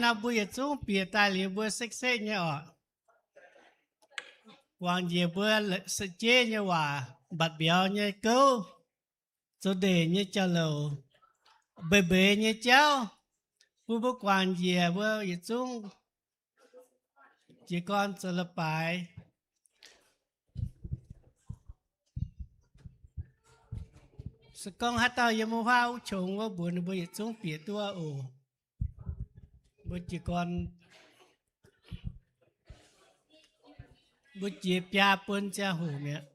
Nor mbuo yietc zungv bieqc daaih liuz mbuo sekv-sekv nyei oc. Guangc njiec mbuo se-jeiv nyei waac, mbatc mbiauz nyei gouv, zoux ndeic nyei jauv-louc, mbeix mbeix nyei jauv, bun mbuo guangc njiec mbuo yietc zungv jiez gorn zoux leiz-baaix. Se gorngv haaix dauh yiem wuov huaav wuov qongx wuov, mbuox ninh mbuo yietc zungv bieqc duqv oc. Mbuo jiez gorn, mbuo jiex biaa bun ziangh hoc mi'aqv.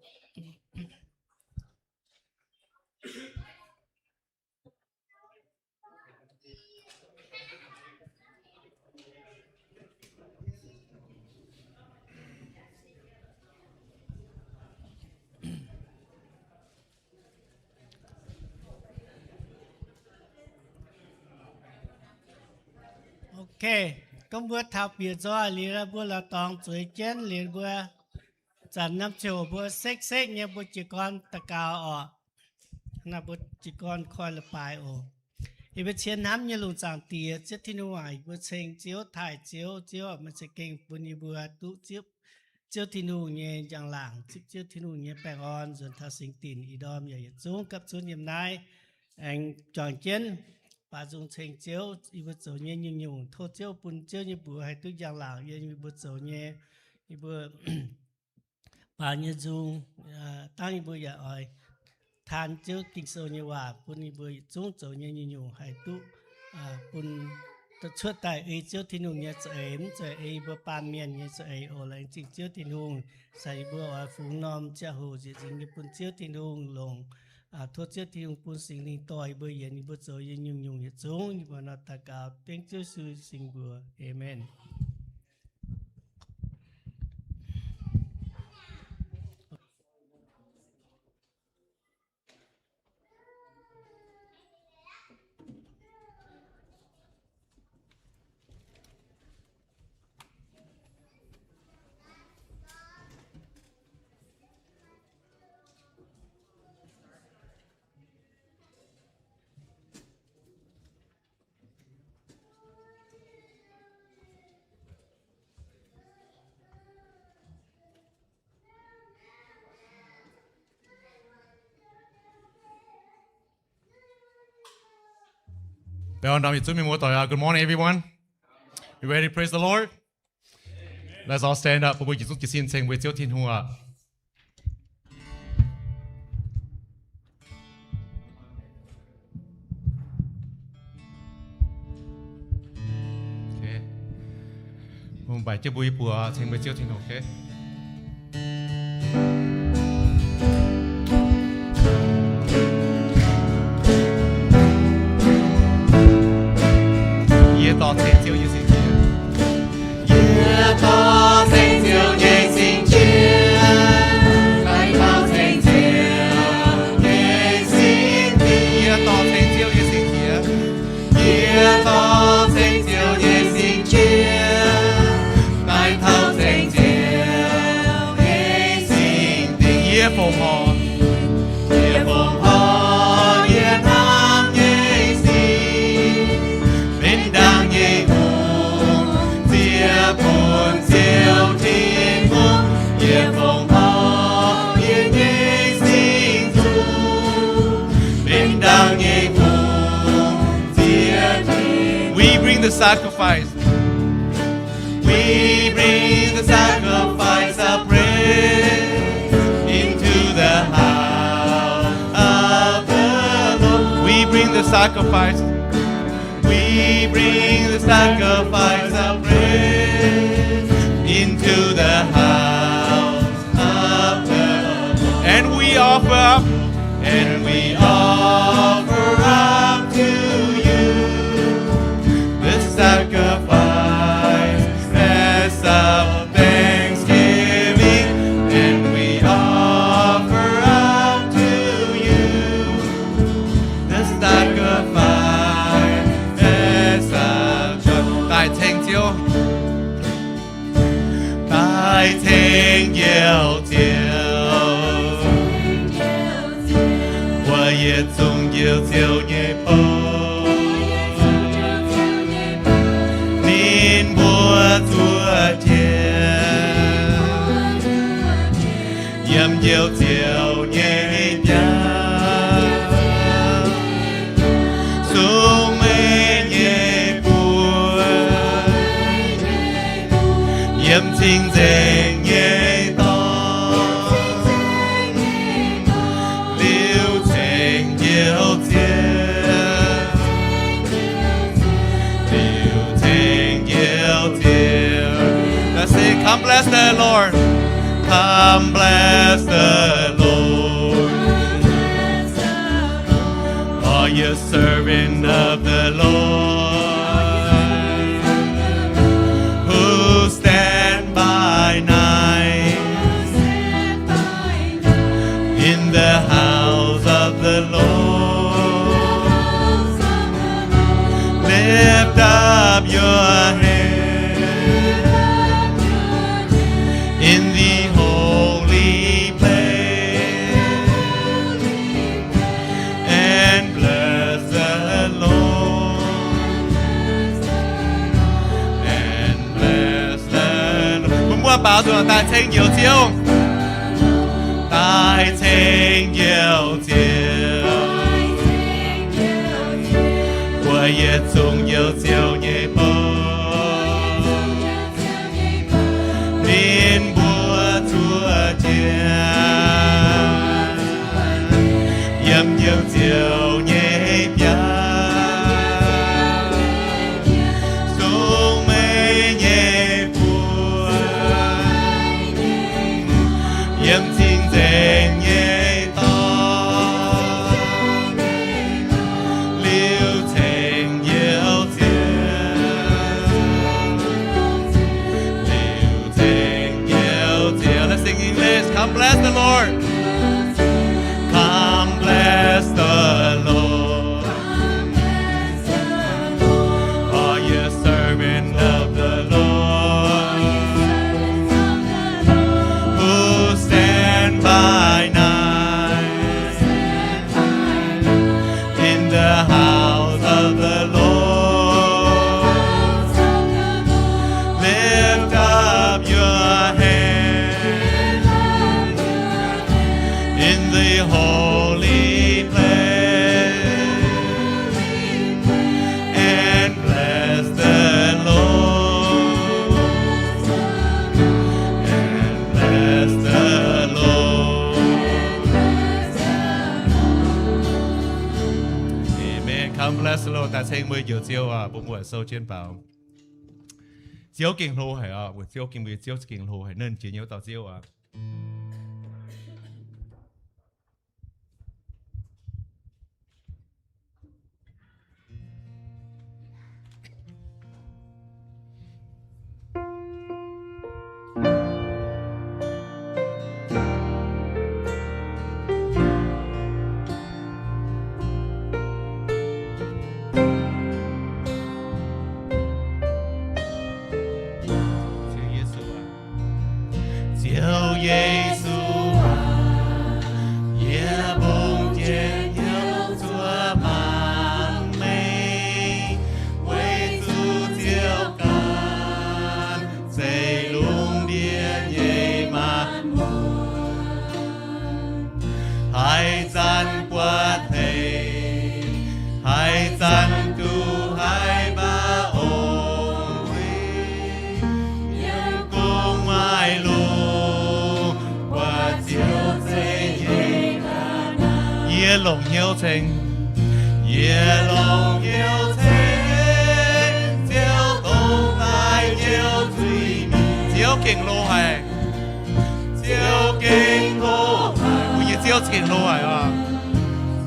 Ok, gorngv mbuo taux bieqc nzoih liuz, mbuo lorz dorngx zueiz jienv liuz, mbuo zanc norm ziouc mbuo sekv-sekv nyei mbuo jiez gorn daux gaux oc. Naaiv mbuo jiez gorn koi leiz-baaix oc. Yie mbuo cien hnamv nyei lungh zaangc Diex, Ziouv Tin-Hungh aac, yie mbuo ceng Ziouv, taaih Ziouv. Ziouv, meih za'gengh bun yie mbuo duqv zipv Ziouv Tin-Hungh nyei njang-laangc, zipv Ziouv Tin-Hungh nyei baengh orn nzuonx taux singx dinc. Ih ndorm yaac yietc zungv gapv zunv yiem naaiv aengx juangc jienv baaux nzung ceng Ziouv. Yie mbuo zoux nyei nyungc-nyungc tov Ziouv bun Ziouv nyei mbuox haih duqv njang-laangc yiem yie mbuo zoux nyei, yie mbuo baaux nyei nzung. Dangv yie mbuo yaac oix taan Ziouv Ging-Sou nyei waac bun yie mbuo yietc zungv zoux nyei nyungc-nyungc haih duqv bun cuotv daaih ei Ziouv Tin-Hungh nyei za'eix, mv zeiz ei yie mbuo baamh mienh nyei za'eix oc. Laengz zingh Ziouv Tin-Hungh, saeng yie mbuo oix fungx norm ziangh hoc nzieqc nzingx nyei bun Ziouv Tin-Hungh longc. Tov Ziouv Tin-Hungh bun Singx Lingh dorh yie mbuo yienx yie mbuo zoux nyei nyungc-nyungc yietc zungv. Yie mbuo nor daux gaux dengv Ziouv Yesu singx mbuox. Aamen. Good morning, everyone. You ready to praise the Lord? Let's all stand up, bun mbuo yietc zungv jiez sin ceng mbuo Ziouv Tin-Hungh aqv. Mbuo mbaix jienv mbuo nyei buoz ceng mbuo Ziouv Tin-Hungh, ok? Yie dorh ceng Ziouv nyei singx jiex. Yie dorh ceng Ziouv nyei singx jiex. Daaih taux ceng Ziouv nyei singx jiex. Yie dorh ceng Ziouv nyei singx jiex. Yie dorh ceng Ziouv nyei singx jiex, daaih taux ceng Ziouv nyei singx jiex. Yie fongc horc, yie fongc horc yie hnamv nyei singx, benx ndaangc nyei hungh, ziec bun Ziouv Tin-Hungh. Yie fongc horc yie nyei singx nzung, benx ndaangc nyei hungh, ziec Tin-Hungh. We bring the sacrifice. We bring the sacrifice of praise into the house of the Lord. We bring the sacrifice. We bring the sacrifice of praise into the house of the Lord. And we offer up, and we offer up to you the sacrifice as of thanksgiving, and we offer up to you the sacrifice as of joy. Daaih ceng Ziouv. Daaih ceng Njoux Ziouv. Mbuo yietc zungv Njoux Ziouv nyei bou. Ni Njoux Ziouv nyei biaa, sung meih nyei buoz, yiem cing-nzengc nyei dorngx, liuz ceng Njoux Ziouv. Liuz ceng Njoux Ziouv. Let's sing, come bless the Lord. Come bless the Lord. All ye servants of the Lord, who stand by night in the house of the Lord, lift up your hand in the holy place and bless the Lord. And bless the Lord. Mbuo mbuo baaux nzunc daaih ceng Njoux Ziouv. Daaih ceng Njoux Ziouv. Mbuo yietc zungv Njoux Ziouv nyei bou. Ninh mbuo zuov jiex yiem Njoux Ziouv nyei biaa, sung meih nyei buoz, yiem cing-nzengc nyei dorngx, liuz ceng Njoux Ziouv. Liuz ceng Njoux Ziouv. Let's sing English. Come bless the Lord. Come bless the Lord. All ye servants of the Lord, who stand by night in the house of the Lord, lift up your hands in the holy place and bless the Lord. And bless the Lord. Amen. Come bless the Lord. Daaih ceng mbuo Njoux Ziouv oc. Bun mbuo sou jienv baaux. Ziouv gengh hlo haic oc. Mbuo Ziouv gengh, mbuo Ziouv gengh hlo haic. Nernh jiex nyei wuov dauh Ziouv oc. Ziouv Yesu aac, yie mbungv jienv hnyouv zuov mangc meih, weic zuqc Ziouv ganh zeiv lungh ndiev nyei maanc muotc. Haaix zanc buatc hleix, haaix zanc duqv haiz mbaih ong-huin, yiem gong maaih longx, buatc Ziouv zeiv nyei ga'naaiv. Yie longc hnyouv ceng, yie longc hnyouv ceng, Ziouv dongh daaih njoux zuiz-mienh. Ziouv gengh hlo haic. Ziouv gengh hlo haic. Mbuo nyei Ziouv gengh hlo haic oc.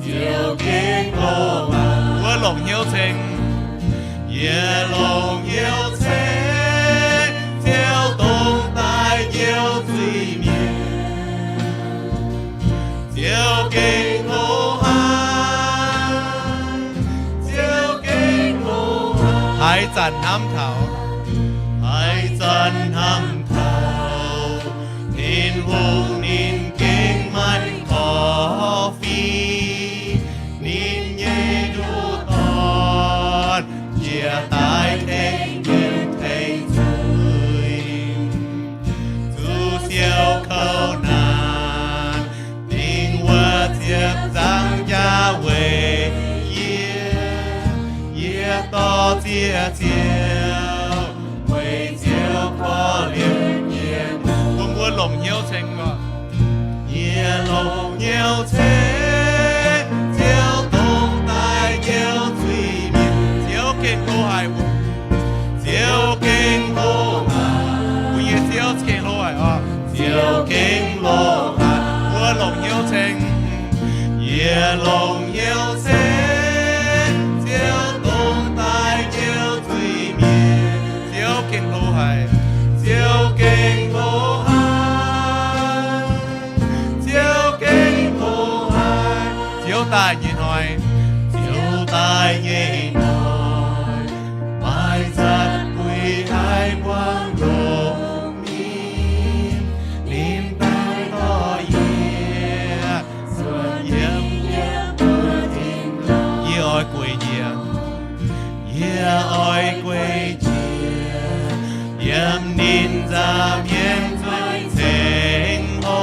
Ziouv gengh hlo haic. Mbuo longc hnyouv ceng. Yie longc hnyouv ceng, Ziouv dongh daaih njoux zuiz-mienh. Ziouv gengh hlo haic. Ziouv gengh hlo haic. Haaix zanc hnamv taux, haaix zanc hnamv taux Tin-Hungh, ninh gengh maiv korv-fiqv ninh nyei nduqc dorn njiec daaih tengx mienh tengx zuiz. Zuqc siou kouv naanc, Ziouv, weic Ziouv korv-lienh yie. Bun mbuo longc hnyouv ceng oc. Yie longc hnyouv ceng Ziouv, dongh daaih njoux zuiz-mienh. Ziouv gengh hlo haic. Ziouv gengh hlo haic. Mbuo nyei Ziouv gengh hlo haic oc. Ziouv gengh hlo haic. Mbuo longc hnyouv ceng. Yie longc hnyouv ceng Ziouv, dongh daaih njoux zuiz-mienh. Ziouv gengh hlo haic. Ziouv gengh hlo haic. Ziouv gengh hlo haic. Ziouv daaih nyei hnoi. Ziouv daaih nyei hnoi, maaih nzatc guix haih buangh longc mingh. Ninh daaih dorh yie, zuonx yiem yie mbuo tin-dorngh. Yie oix gueic njiec. Yie oix gueic njiec yiem ninh nza'hmien zuiz ceng hlo,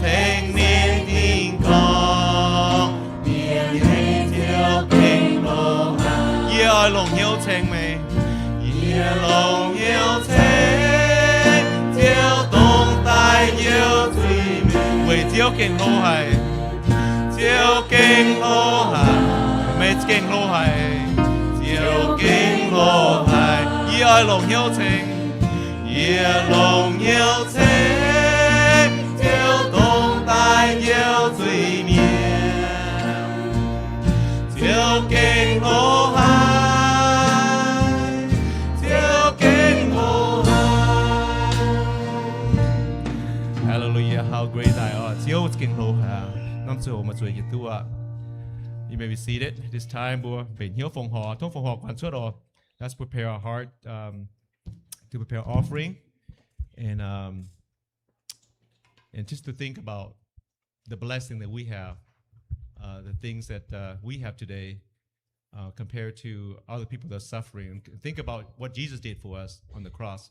ceng ninh tin-dorngh. Mienh nyei Ziouv gengh hlo haic. Yie oix longc hnyouv ceng meih. Yie longc hnyouv ceng Ziouv, dongh daaih njoux zuiz-mienh. Weic Ziouv gengh hlo haic. Ziouv gengh hlo haic. Meih gengh hlo haic. Ziouv gengh hlo haic. Yie oix longc hnyouv ceng. Yie longc hnyouv ceng Ziouv, dongh daaih njoux zuiz-mienh. Ziouv gengh hlo haic. Ziouv gengh hlo haic. Hallelujah, how great thou art. Ziouv gengh hlo haic. Norm ziouc maaih zueiz yietc duqv aqv. You may be seated this time. Mbuo mbenc hnyouv fongc horc, tov fongc horc guanh cuotv oc. Let's prepare our heart, um, to prepare offering and, um, and just to think about the blessing that we have, uh, the things that, uh, we have today, uh, compared to other people that are suffering. And think about what Jesus did for us on the cross.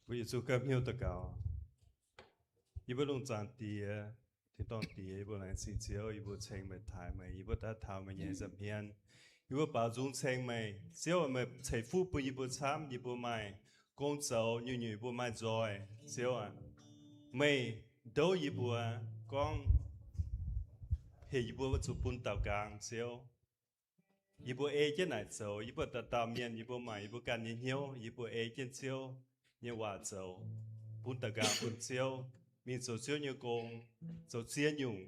Mbuo Yesu gapv hnyouv daux gaux. Yie mbuo lungh zaangc Diex, tin-dorngh Diex, yie mbuo laengz zingh Ziouv, yie mbuo ceng meih, taaih meih, yie mbuo daaih taux meih nyei nza'hmien. Yie mbuo baaux nzung ceng meih. Ziouv aac, meih ceix fuqv bun yie mbuo camv, yie mbuo maaih gong zoux, nyungc-nyungc yie mbuo maaih nzoih. Ziouv aac, meih ndouv yie mbuo gorngv heuc yie mbuo zuqc bun daaux nqaang, Ziouv. Yie mbuo ei jienv naaic zoux, yie mbuo dauh dauh mienh, yie mbuo mangc yie mbuo ganh nyei hnyouv, yie mbuo ei jienv Ziouv nyei waac zoux, bun daaux nqaang bun Ziouv, mingh zoux Ziouv nyei gong, zoux ziex nyungc,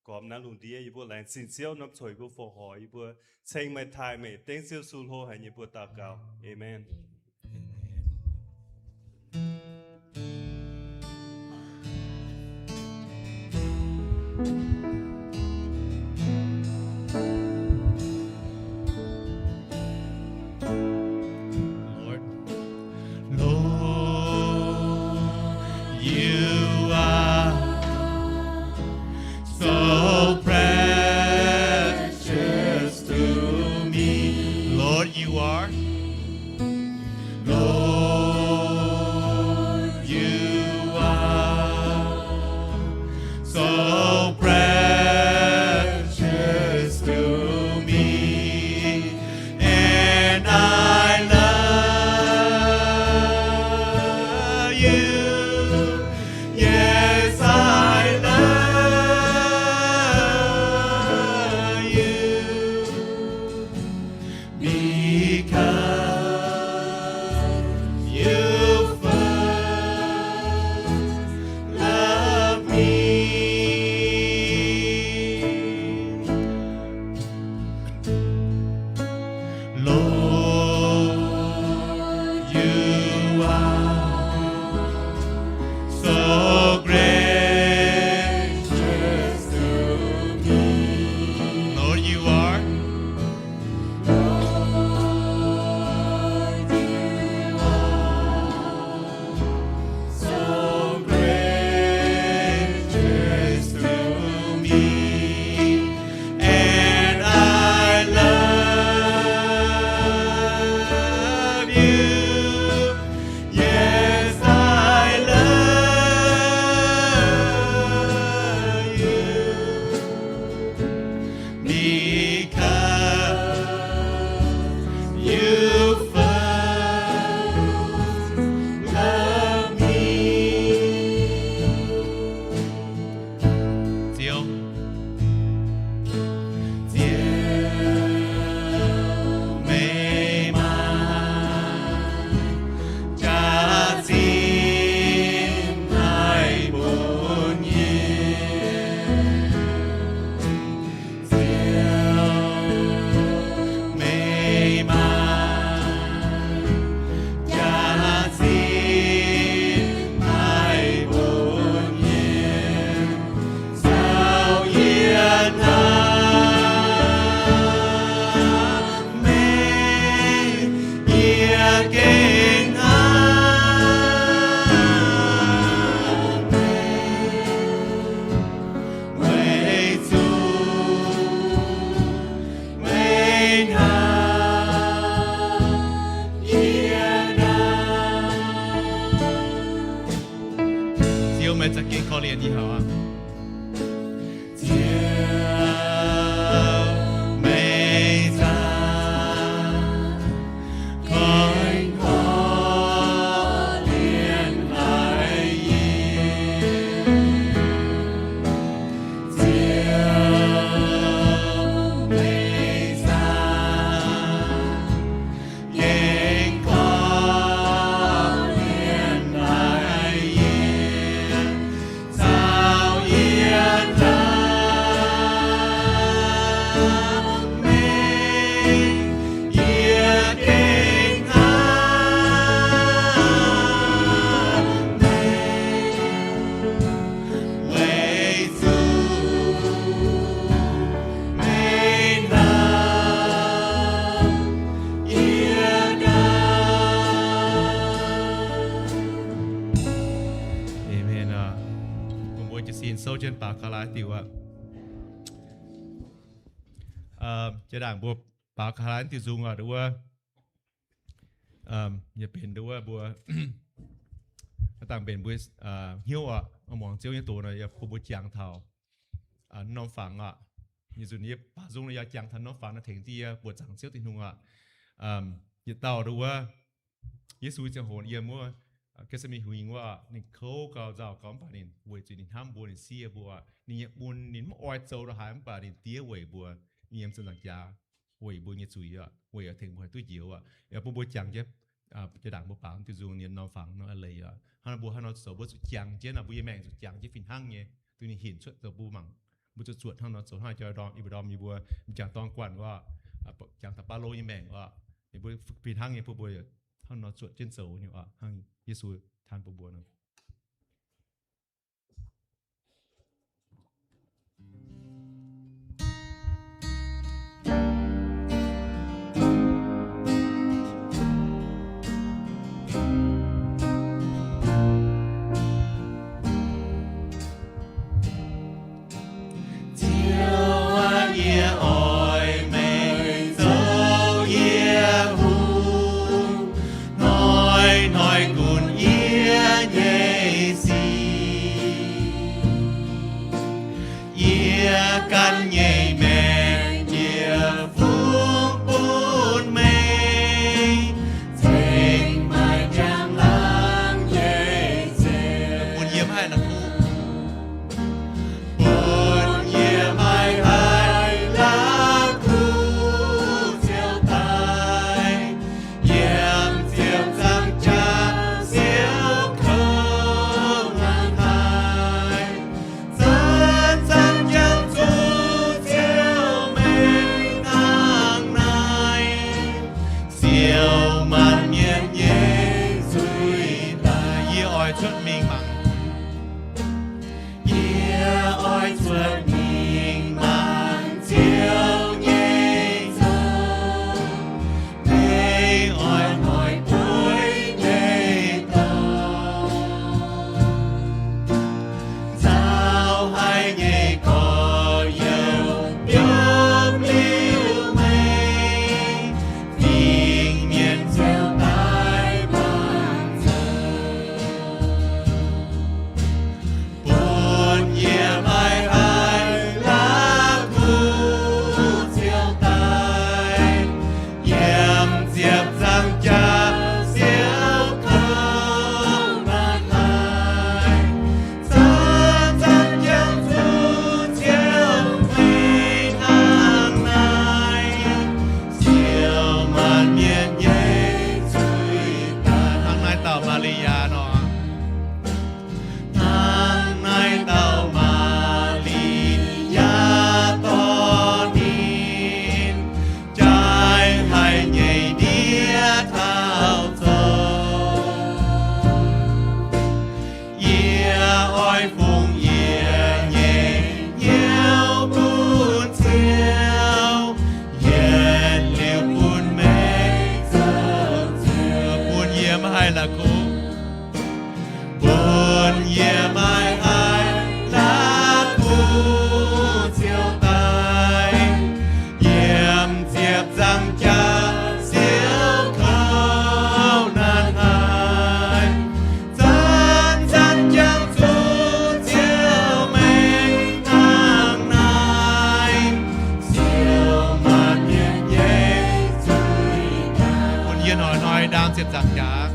gormx naaiv lungh ndiev. Yie mbuo laengz zingh Ziouv norm coc yie mbuo fongc horc, yie mbuo ceng meih, taaih meih, dengv Ziouv Yesu hlo haic nyei mbuox daux gaux. Aamen. Lord, Lord, you are so precious to me. Lord, you are. Lord, you are so precious to me, and I love you. Yes, I love you. Because you first loved me. Lord, you are so gracious to me. Lord, you are. You first loved me. Ziouv, Ziouv, meih maaih jaax-zinh haih bun yie. Ziouv, meih maaih jaax-zinh haih bun yie, caux yie hnamv meih, yie gengh hnamv meih. Weic zuqc meih hnamv yie nor. Ziouv, meih za'gengh korv-lienh yie haic aqv. Ziouv, meih za'gengh korv-lienh haic yie. Ziouv, meih za'gengh korv-lienh haic yie, caux yie hnamv meih, yie gengh hnamv meih. Weic zuqc meih hnamv yie nor. Amen aqv. Bun mbuo jiez sin souv jienv baaux ga'naaiv diuc aqv. Jiex ndaangc mbuo baaux ga'naaiv diuh nzung aqv, nduov, yaac benx nduov mbuo, dangh benx mbuo hnyouv aqv, muangx Ziouv nyei doz nor, yaac bun mbuo jangx taux norm fangx aqv. Yie nzunc yie baaux nzung nor yaac jangx taux norm fangx nor tengx yie buoqc zaangc Ziouv Tin-Hungh aqv. Yietc dauh nduov, Yesu ziangh hoc yiem wuov Getc^se^me^ni huingx wuov, ninh kouv gau, nzauh gau, mv baac ninh weic zuqc ninh hnamv mbuo, ninh sie mbuo, ninh nyei mun ninh mv oix zoux ndongc haaix, mv baac ninh diev weic mbuo, ninh yiem ziepc nzaangc jaax weic mbuo nyei zuiz aqv, weic tengx mbuo haih duqv njoux aqv. Yaac bun mbuo jangx jienv jiex ndaangc mbuo baaux diuh nzung nyei norm fangx nor eix leiz aqv. Hnangv naaiv mbuo hnangv nor zoux, mbuo zuqc jangx jienv aqv, mbuo nyei maengc zuqc jangx jienv fih hnangv nyei, duqv ninh hinc cuotv zoux mbuo mangc, mbuo zuqc zuotc hnangv nor zoux. Hnangv jauv-ndorm, yie mbuo ndorm yie mbuo m'jangc dorn guanh wuov, jangx taux Baulo nyei maengc wuov, yie mbuo fih hnangv nyei, bun mbuo hnangv nor zuotc jienv zoux nyei aqv, hnangv Yesu taan bun mbuo nor. Ziouv aac, yie oix meih zoux yie hungh, hnoi-hnoi gunv yie nyei La'kuqv. Bun yie maiv haih la'kuqv ziouc daic, yiem ziepc nzaangc jaax siouc kouv naanc haaix. Zanc-zanc jangx zuqc Ziouv meih hnangv naaiv, siou maanc mienh nyei zuiz-ndaaih. Bun yie hnoi-hnoi ndaam ziepc nzaangc jaax.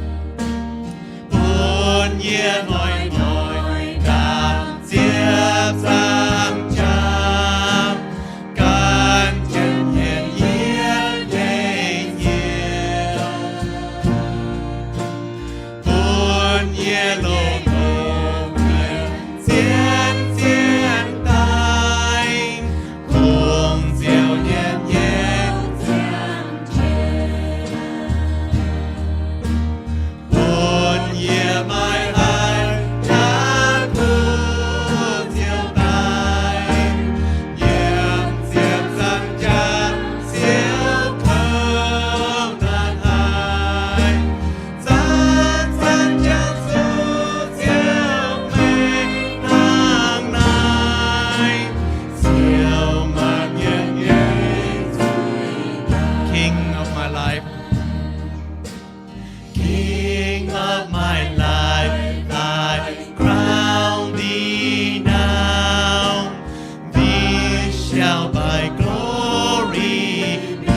Bun yie hnoi-hnoi ndaam ziepc nzaangc jaax, gan jienv mienh yiem leiz-nyieqc. Bun yie longc-longc zien-zien daaih, kungx Ziouv nyei nziaamv-jien. Bun yie maiv haih la'kuqv ziouc daic, yiem ziepc nzaangc jaax siouc kouv naanc haaix. Zanc-zanc jangx zuqc Ziouv meih hnangv naaiv, siou maanc mienh nyei zuiz-ndaaih. King of my life. King of my life, I crown thee now. Thee shall thy glory be.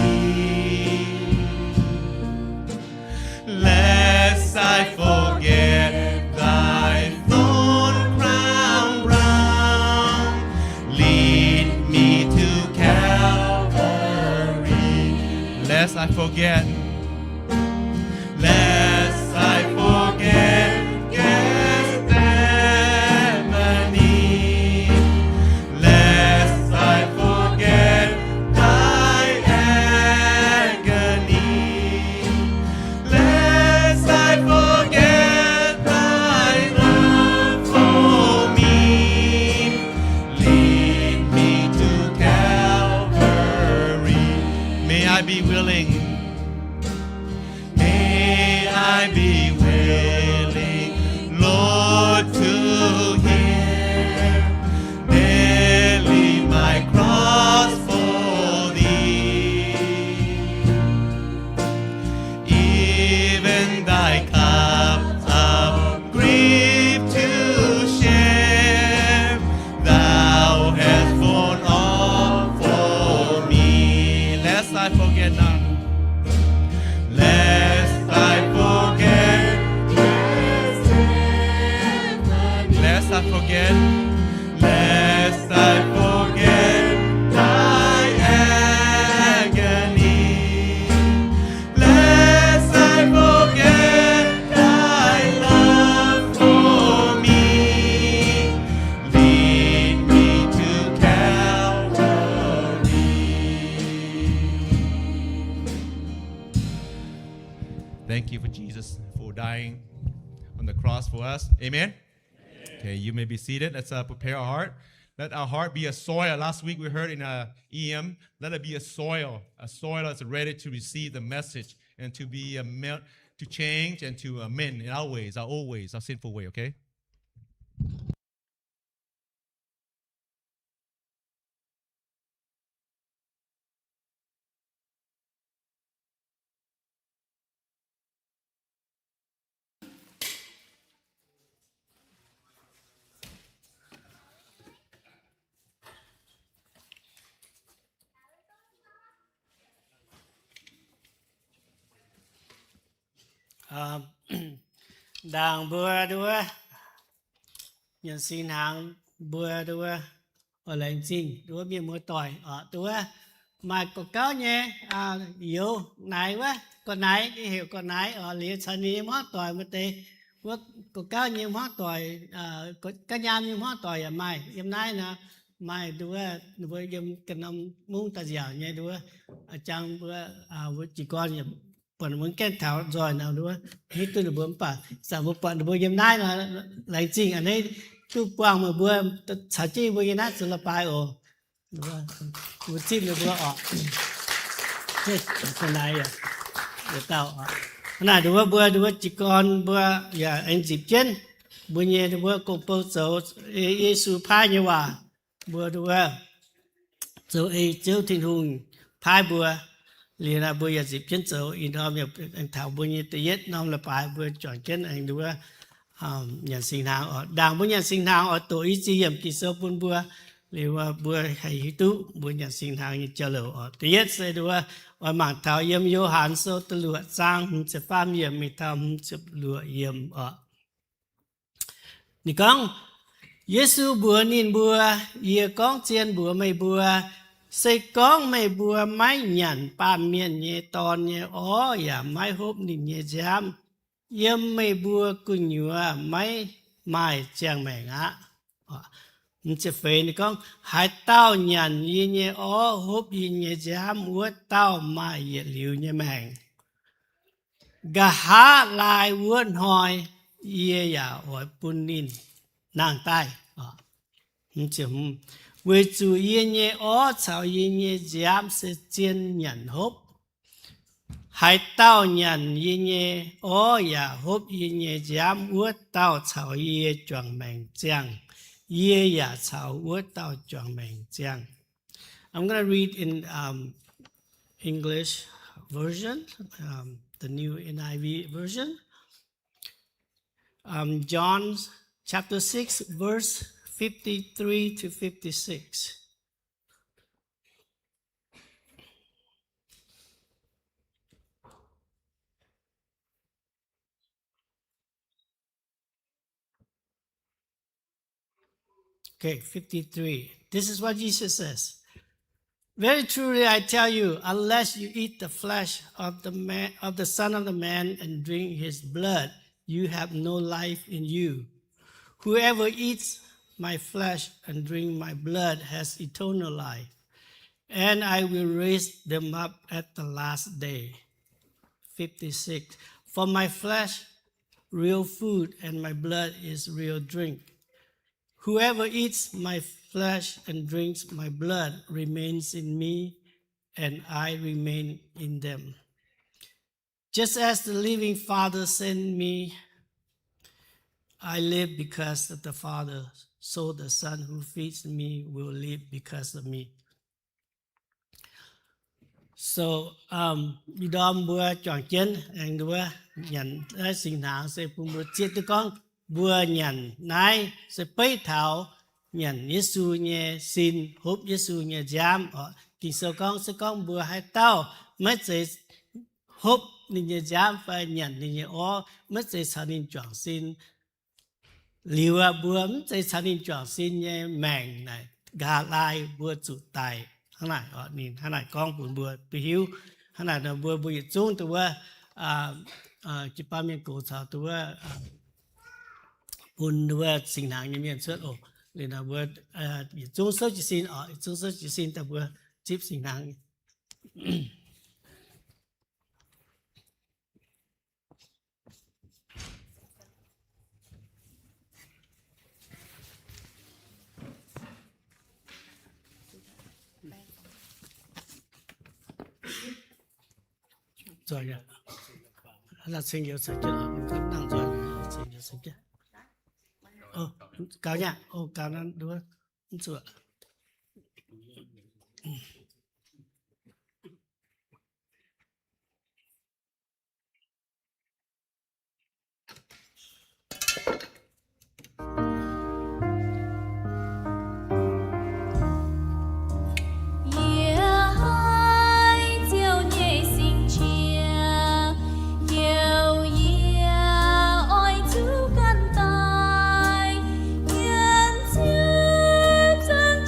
Lest I forget thy thorn crown brown, lead me to Calvary. Lest I forget, lest I forget Gethsemane, lest I forget thy agony, lest I forget thy love for me, lead me to Calvary. May I be willing, may I be willing, Lord, to hear, bearing my cross for thee. Even thy cup of grief to share, thou hast borne all for me. Lest I forget not. Lest I forget. Lest I forget. Lest I forget thy agony. Lest I forget thy love for me, lead me to Calvary. Thank you for Jesus, for dying on the cross for us. Amen. Okay, you may be seated. Let's, uh, prepare our heart. Let our heart be a soil. Last week we heard in, uh, E M, let it be a soil. A soil that's ready to receive the message and to be a mel-, to change and to amend in our ways, our old ways, our sinful way, okay? Ndaangc mbuo nduov, nyanc singx hnaangx mbuo nduov, oix laengz zingh nduov mienh muoz-doic oc. Nduov maaih gorqv-gauv nyei youz naaiv wuov, gorqv-naaiv, heuc gorqv-naaiv oc. Liuz caux ninh nyei hmuangv doic maaih deix, wuov gorqv-gauv nyei hmuangv doic, ga'nyaam nyei hmuangv doic yaac maaih. Yiem naaiv nor maaih nduov, ninh mbuo yiem ganh norm mungv daaih nziaauc nyei nduov, jangx mbuo, mbuo jiez gorn buatc ninh mbuo gaengh taux nzoih nor nduov, hiuv duqv ninh mbuo mv baac zanc mbuo buatc ninh mbuo yiem naaiv nor, laengz zingh a'hneiv duqv buangh meih mbuo caux jienv mbuo yiem naaiv zuqc la'baaix oc. Mbuo zipv ninh mbuo oc. Naaiv dauh oc. Hnangv naaic nduov mbuo, nduov jiez gorn mbuo yaac aengx nzipc jienv mbuo nyei nduov gong-bou zoux Yesu paaiv nyei waac. Mbuo nduov zoux ei Ziouv Tin-Hungh paaiv mbuo. Liuz naaic mbuo yaac nzipc jienv zoux ih norm, aengx taux mbuo nyei da'yietv norm leiz-baaix mbuo juangc jienv aengx nduov nyanc singx hnaangx oc. Ndaangc mbuo nyanc singx hnaangx oix doqc i ziex yiemc Ging-Sou bun mbuo. Liuz mbuo haih hiuv duqv mbuo nyanc singx hnaangx nyei jauv-louc oc. Da'yietv se nduov oix mangc taux yiem Yo^han Sou da'luoqc zaang hmz ziepc faam yiemc mingh taux hmz ziepc luoqc yiemc oc. Ninh gorngv, Yesu mbuox ninh mbuo, Yie gorngv zien mbuox meih mbuo, se gorngv meih mbuo maiv nyanc Baamh Mienh nyei Dorn nyei orv yaac maiv hopv ninh nyei nziaamv, yiem meih mbuo gu'nyuoz maiv maaih ziangh maengc aqv. Haaix dauh nyanc yie nyei orv, hopv yie nyei nziaamv, wuov dauh maaih yietc liuz nyei maengc. Nqa'haav laai wuov hnoi yie yaac oix bun ninh nangh daaih. Weic zuqc yie nyei orv caux yie nyei nziaamv se zien nyanc hopv. Haaix dauh nyanc yie nyei orv yaac hopv yie nyei nziaamv, wuov dauh caux yie juangc maengc ziangh. Yie yaac caux wuov dauh juangc maengc ziangh. I'm gonna read in um, English version, um, the new N I V version. Um, John chapter six, verse fifty-three to fifty-six. Okay, fifty-three. This is what Jesus says. Very truly I tell you, unless you eat the flesh of the man, of the Son of the Man and drink his blood, you have no life in you. Whoever eats my flesh and drink my blood has eternal life, and I will raise them up at the last day. Fifty-six. For my flesh real food and my blood is real drink. Whoever eats my flesh and drinks my blood remains in me, and I remain in them. Just as the living Father sent me, I live because of the Father, so the Son who feeds me will live because of me. So, um, ih ndorm mbuo juangc jienv aengx nduov nyanc naaiv singx hnaangx se bun mbuo zieqv duqv gorngv mbuo nyanc naaiv se beiv taux nyanc Yesu nyei sin, hopv Yesu nyei nziaamv oc. Ging-Sou gorngv se gorngv mbuo haaix dauh maiv zeiz hopv ninh nyei nziaamv fai nyanc ninh nyei orv, maiv zeiz caux ninh juangc sin, liuz mbuo mv zeiz caux ninh juangc sin nyei maengc naaic, nqa'haav laai mbuo zuqc daic. Hnangv naaic, ninh hnangv naaic gorngv bun mbuo duqv hiuv. Hnangv naaic nor mbuo, mbuo yietc zungv duqv wuov, jiu-baang mienh gox caux duqv wuov, bun wuov singx hnaangx nyei mienh cuotv oc. Liuz nor mbuo yietc zungv souv jiez sin oc, yietc zungv souv jiez sin daaih mbuo zipv singx hnaangx. Gaux nyei, gaux nor, mv zuqc. Yie haiz Ziouv nyei singx qiex, youh yie oix zuqc ganh daaih nyiemc Ziouv zunc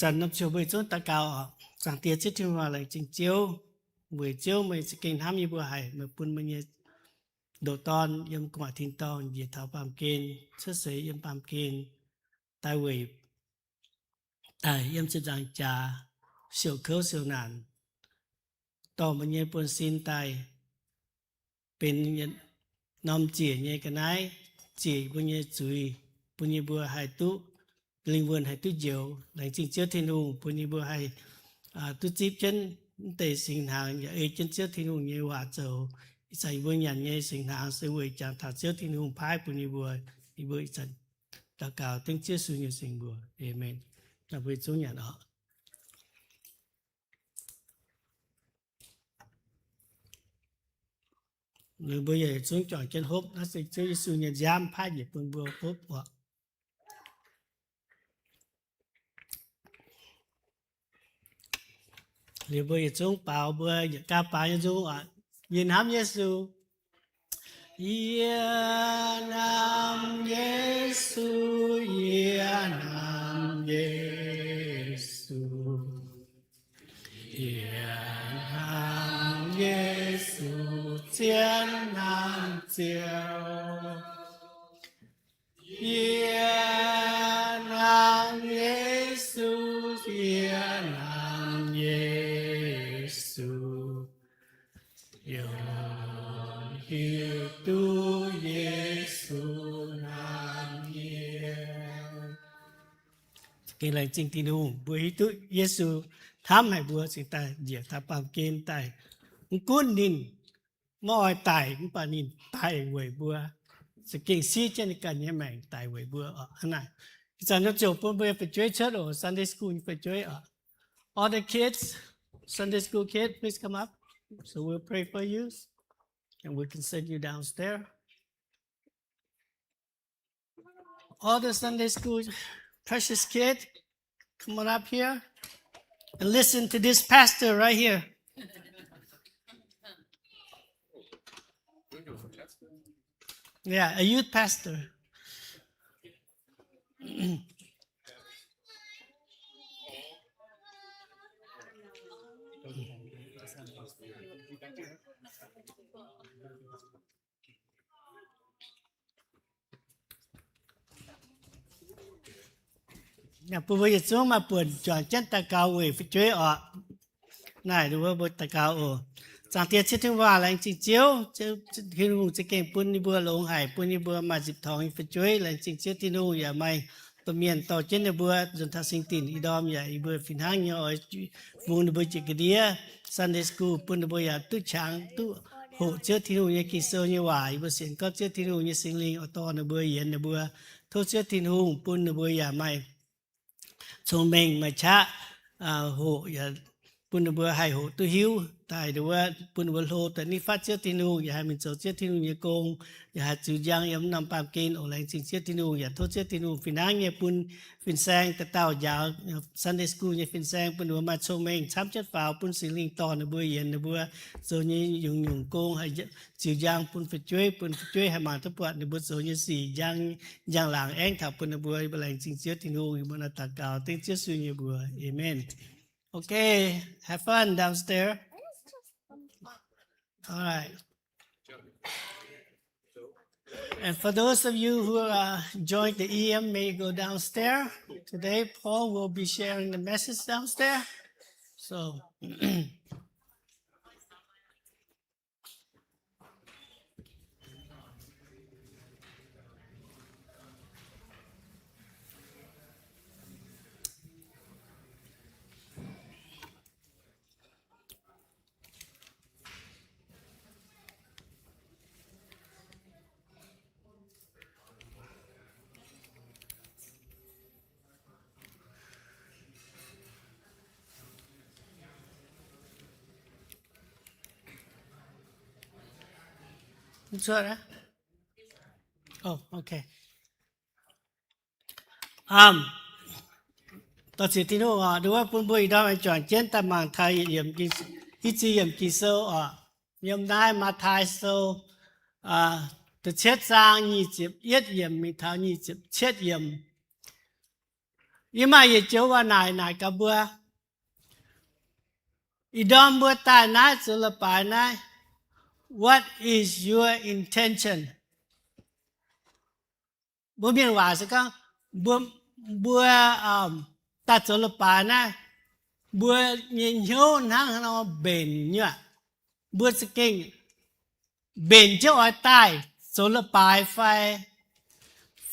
Ih zanc norm ziouc mbuo yietc zungv daux gaux oc. Zaangc Diex, Ziouv Tin-Hungh, laengz zingh Ziouv, weic Ziouv meih za'gengh hnamv yie mbuo haic, meih bun meih nyei ndoqc Dorn yiem gu'nguaaic tin-dorngh njiec taux baamh gen, cuotv seix yiem baamh gen, daaih weic daaih yiem ziepc nzaangc jaax siouc kouv siouc naanc, dorh meih nyei buonv-sin daaih benx norm ziec nyei ga'naaiv, ziec mbuo nyei zuiz, bun yie mbuo haih duqv lingh wuonh haih duqv njoux. Laengz zingh Ziouv Tin-Hungh bun yie mbuo haih duqv zipv jienv mv deix singx hnaangx yaac ei jienv Ziouv Tin-Hungh nyei waac zoux. Ih zanc yie mbuo nyanc nyei singx hnaangx se weic jangx taux Ziouv Tin-Hungh paaiv bun yie mbuo. Yie mbuo ih zanc daux gaux dengv Ziouv Yesu nyei singx mbuox. Aamen. Mbuo zungv nyanc oc. Ninh mbuo yaac zungv juangc jienv hopv. Naaiv se Ziouv Yesu nyei nziaamv paaiv njiec bun mbuo hopv oc. Liuz mbuo yietc zungv baaux mbuo yietc gaav baaux nyei nzung oc. Yie hnamv Yesu. Yie hnamv Yesu, yie hnamv Yesu. Yie hnamv Yesu, zien hnamv Ziouv. Yie hnamv Yesu, yie hnamv Yesu. Yie hiuv duqv Yesu hnamv yie. Gengh laengz zingh Tin-Hungh, mbuo hiuv duqv Yesu hnamv haic mbuo, cingx daaih njiec taux baamh gen daaih. Mv gunv ninh maiv oix daic, mv baac ninh daic weic mbuo. Za'gengh siev jienv ninh ganh nyei maengc daic weic mbuo oc. Hnangv naaic, ih zanc nor ziouc bun mbuo nyei fu'jueiv cuotv oc, Sunday school nyei fu'jueiv oc. All the kids, Sunday school kid, please come up. So we'll pray for you, and we can send you downstairs. All the Sunday school, precious kid, come on up here and listen to this pastor right here. Yeah, a youth pastor. Bun mbuo yietc zungv maaih buonc juangc jienv daux gaux weic fu'jueiv oc. Naaic, mbuo daux gaux oc. Zaangc Diex, Ziouv Tin-Hungh, laengz zingh Ziouv. Ziouv Tin-Hungh za'gengh bun yie mbuo longx haic, bun yie mbuo maaih nzipc torngx nyei fu'jueiv. Laengz zingh Ziouv Tin-Hungh yaac maaih domh mienh dorh jienv yie mbuo nzuonx taux singx dinc ih ndorm, yaac yie mbuo fih hnangv nyei oix fungx ninh mbuo jiex ga'ndiev Sunday school, bun ninh mbuo yaac duqv qangx duqv hoqc Ziouv Tin-Hungh nyei Ging-Sou nyei waac. Yie mbuo sienx gorngv Ziouv Tin-Hungh nyei Singx Lingh oix dorh ninh mbuo, yienx ninh mbuo. Tov Ziouv Tin-Hungh bun ninh mbuo yaac maaih cong-mengh, maaih qaqv hoqc, yaac bun ninh mbuo haih hoqc duqv hiuv daaih, bun ninh mbuo hlo daaih nitv fatv Ziouv Tin-Hungh, yaac haih mingh zoux Ziouv Tin-Hungh nyei gong, yaac haih ziux njang yiem norm baamh gen oc. Laengz zingh Ziouv Tin-Hungh, yaac tov Ziouv Tin-Hungh fih hnangv nyei bun fin-saeng dauh dauh njaaux Sunday school nyei fin-saeng, bun ninh mbuo maaih cong-mengh camv jienv faaux, bun Singx Lingh dorh ninh mbuo, yienx ninh mbuo zoux nyei nyungc-nyungc gong, haih ziux njang bun fu'jueiv, bun fu'jueiv haih mangc duqv buatc ninh mbuo zoux nyei sic, njang, njang-laangc aengv taux bun ninh mbuo. Yie mbuo laengz zingh Ziouv Tin-Hungh, yie mbuo naaiv daux gaux dengv Ziouv Yesu nyei mbuox. Amen. Okay, have fun downstairs. All right. And for those of you who are joined the E M, may go downstairs. Today, Paul will be sharing the message downstairs. So, Mv cuotv aqv. Oh, okay. Dorh ziec Tin-Hungh oc, nduov bun mbuo ih ndorm aengx juangc jienv daaih mangc taux yietc yiemc, i ziex yiemc Ging-Sou oc. Yiem naaiv Matv^taai Sou da'cietv zaang nyic ziepc yietv yiemc mingh taux nyic ziepc cietv yiemc. Yie maaih yietc joux waac naaic naaic gaax mbuo. Ih ndorm mbuo daaih naaiv zoux leiz-baaix naaiv, what is your intention? Mbuo mienh waac se gorngv, mbuo, mbuo daaih zoux leiz-baaix naaiv, mbuo nyei hnyouv hnangv haaix nor mbenc nyuoqc. Mbuo za'gengh mbenc jienv oix daaih zoux leiz-baaix fai,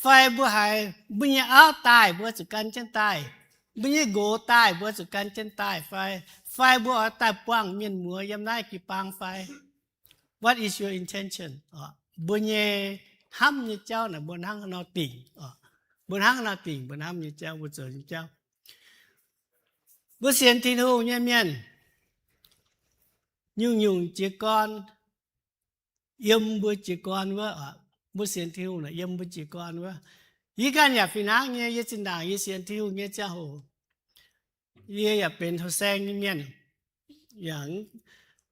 fai mbuo haiz mbuo nyei auv daaih mbuo zuqc gan jienv daaih, mbuo nyei nqox daaih mbuo zuqc gan jienv daaih fai, fai mbuo oix daaih buangh mienh muoz yiem naaiv jiu-baang fai. What is your intention? Mbuo nyei hnamv nyei jauv naaic mbuo hnangv haaix nor dingc. Mbuo hnangv haaix nor dingc mbuo hnamv nyei jauv, mbuo zoux nyei jauv. Mbuo sienx Tin-Hungh nyei mienh, nyungc-nyungc jiez gorn yiem mbuo jiez gorn wuov. Mbuo sienx Tin-Hungh naaic yiem mbuo jiez gorn wuov. Yie ganh yaac fih hnangv nyei, yie zinh ndaangc yie sienx Tin-Hungh nyei ziangh hoc, yie yaac benx houh saeng nyei mienh, yaac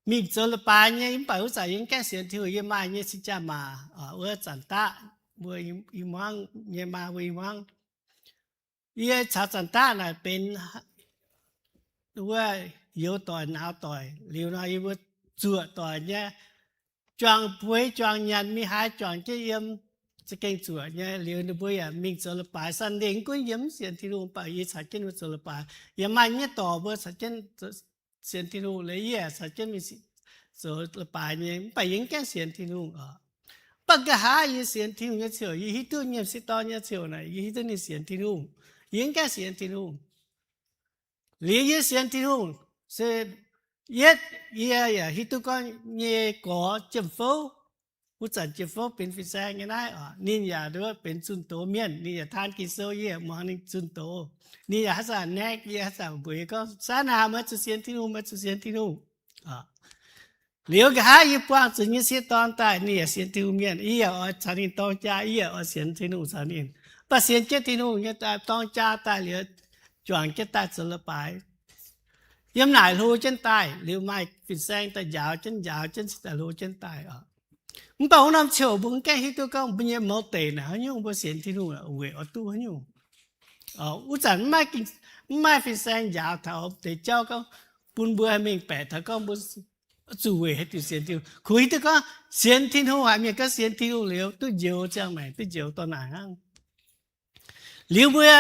mingh zoux leiz-baaix nyei, mv baac wuov zanc yie mv gaengh sienx Tin-Hungh, yie maaih nyei cing-jaa-maac wuov zanc daqv, mbuo i hmuangv nyei maa mbuo i hmuangv. Yie caux zanc daqv naaic benx wuov youz doic nauz doic liuz nor, yie mbuo zuoqc doic nyei, juangc bueix juangc nyanc mingh haaix juangc jienv yiem, za'gengh zuoqc nyei. Liuz ninh mbuo yaac mingh zoux leiz-baaix, Sunday mv gunv yie mv sienx Tin-Hungh, mv baac yie caux jienv mbuo zoux leiz-baaix. Yaac maaih nyei dorc mbuo caux jienv sienx Tin-Hungh, liuz yie yaac caux jienv mingh zoux leiz-baaix nyei, mv baac yie mv gaengh sienx Tin-Hungh oc. Mv baac nqa'haav yie sienx Tin-Hungh nyei ziouc, yie hiuv duqv nyiemc sieqv dorn nyei ziouc naaic, yie hiuv duqv ninh sienx Tin-Hungh. Yie mv gaengh sienx Tin-Hungh. Liuz yie sienx Tin-Hungh se yietv yie yaac hiuv duqv gorngv nyei gorx Jiem Fouv, wuov zanc Jiem Fouv benx fin-saeng nyei naaiv oc, ninh yaac nduov benx zunh doz mienh, ninh yaac taan Ging-Sou, yie yaac muangx ninh zunh doz. Ninh yaac haaix zanc naeqv yie, haaix zanc mbuox yie gorngv, Saanaah, meih zuqc sienx Tin-Hungh, meih zuqc sienx Tin-Hungh. Liuz nqa'haav yie buangh zuqc nyei sieqv dorn daaih, ninh yaac sienx Tin-Hungh mienh, yie yaac oix caux ninh dorng jaa, yie yaac oix sienx Tin-Hungh caux ninh. Mv baac sienx jienv Tin-Hungh nyei dorng jaa daaih liuz, juangc jienv daaih zoux leiz-baaix. Yiem naaic hlo jienv daaih, liuz maaih fin-saeng daaih njaaux jienv, njaaux jienv cingx daaih hlo jienv daaih oc. Mv baac wuov norm ziouc mbuo mv gaengh hiuv duqv gorngv mbuo nyei mouz deic naaic haaix nyungc, mbuo sienx Tin-Hungh weic oix duqv haaix nyungc. Wuov zanc mv maaih fin-saeng njaaux taux deix jauv gorngv bun mbuo haih mengh baeqc taux gorngv mbuo zuqc weic haaix diuc sienx Tin-Hungh. Kungx hiuv duqv gorngv sienx Tin-Hungh, haiz mienh gorngv sienx Tin-Hungh liuz duqv njoux ziangh maengc, duqv njoux dorh naaic hnangv. Liuz mbuo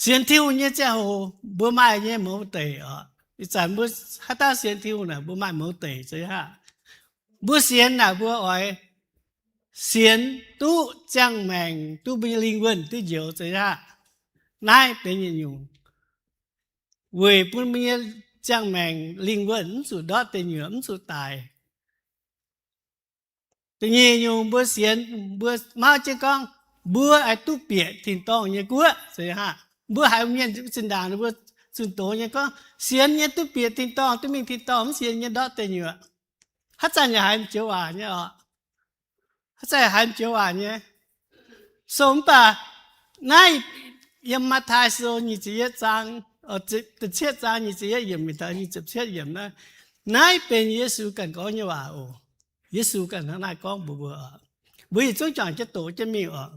sienx Tin-Hungh nyei ziangh hoc mbuo maaih nyei mouz deic oc. Ih zanc mbuo haaix dauh sienx Tin-Hungh naaic mbuo maaih mouz deic, zeiz haav? Mbuo sienx naaic mbuo oix sienx duqv ziangh maengc, duqv mbuo nyei lingh wuonh duqv njoux, zeiz haav? Naaiv benx yietc nyungc weic bun mbuo nyei ziangh maengc lingh wuonh mv zuqc ndortv deic nyuoqc, mv zuqc daic. Da'nyeic nyungc mbuo sienx, mbuo mauv jienv gorngv mbuo oix duqv bieqc tin-dorngh nyei guoqv, zeiz haav? Mbuo haiz mienh zinh ndaangc mbuo zunh doz nyei gorngv sienx nyei duqv bieqc tin-dorngh, duqv mingh tin-dorngh, mv sienx nyei ndortv deic nyuoqc. Haaix zanc yaac haiz joux waac nyei oc. Haaix zanc yaac haiz joux waac nyei. So mv baac naaiv yiem Matv^taai Sou nyic ziepc yietv zaang, da'cietv zaang nyic ziepc yietv yiemc mingh taux nyic ziepc cietv yiemc naaiv, naaiv benx Yesu ganh gorngv nyei waac oc. Yesu ganh hnangv naaiv gorngv mbuox mbuo oc. Mbuo yietc zungv juangc jienv doqc jienv mingh oc.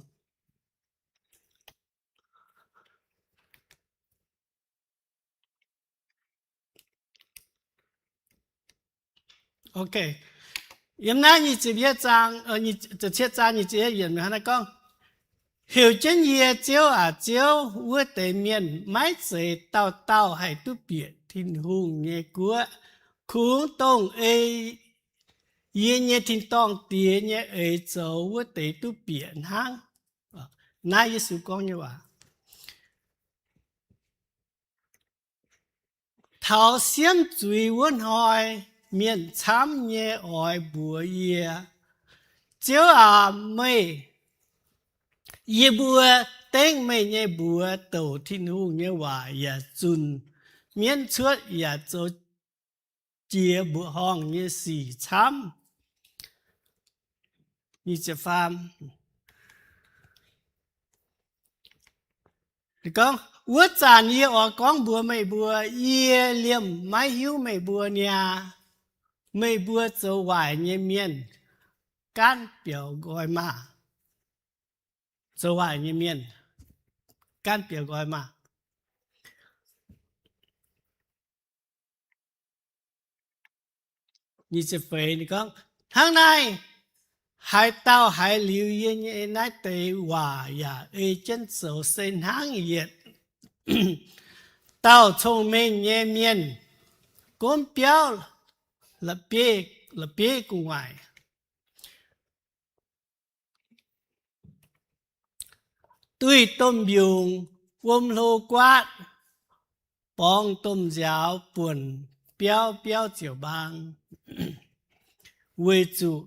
Yiem naaiv nyic ziepc yietv zaang, da'cietv zaang nyic ziepc yietv yiemc hnangv naaiv gorngv, Heuc jienv yie, Ziouv aac, Ziouv, wuov deix mienh maiv zeiz dauh dauh haih duqv bieqc Tin-Hungh nyei guoqv. Kungx dongh ei yie nyei tin-dorngh Diex nyei eix zoux wuov deix duqv bieqc hnangv. Naaiv Yesu gorngv nyei waac. Taux siemv zuiz wuov hnoi, mienh camv nyei oix mbuox yie, Ziouv aac, meih, yie mbuo dengv meih nyei mbuox douc Tin-Hungh nyei waac yaac zunh mienv cuotv yaac zoux jiex mbuoqc horngh nyei sic camv. Gorngv, wuov zanc yie oix gorngv mbuox meih mbuo, yie liemh maiv hiuv meih mbuo niaa. Meih mbuo zoux waaic nyei mienh, gaanv biaux nqoi maah! Zoux waaic nyei mienh, gaanv biaux nqoi maah! Nyic ziepc feix ninh gorngv, hnangv naaiv, haaix dauh haiz liuz yie nyei naaiv deix waac yaac ei jienv zoux se hnangv yietc dauh cong-mengh nyei mienh gomv biauv la'bieiv, la'bieiv gu'nguaaic, duih domh mbiungc wuom hlo guaatv, borngz domh nziaaux buonc biauv, biauv ziouc mbaang, weic zuqc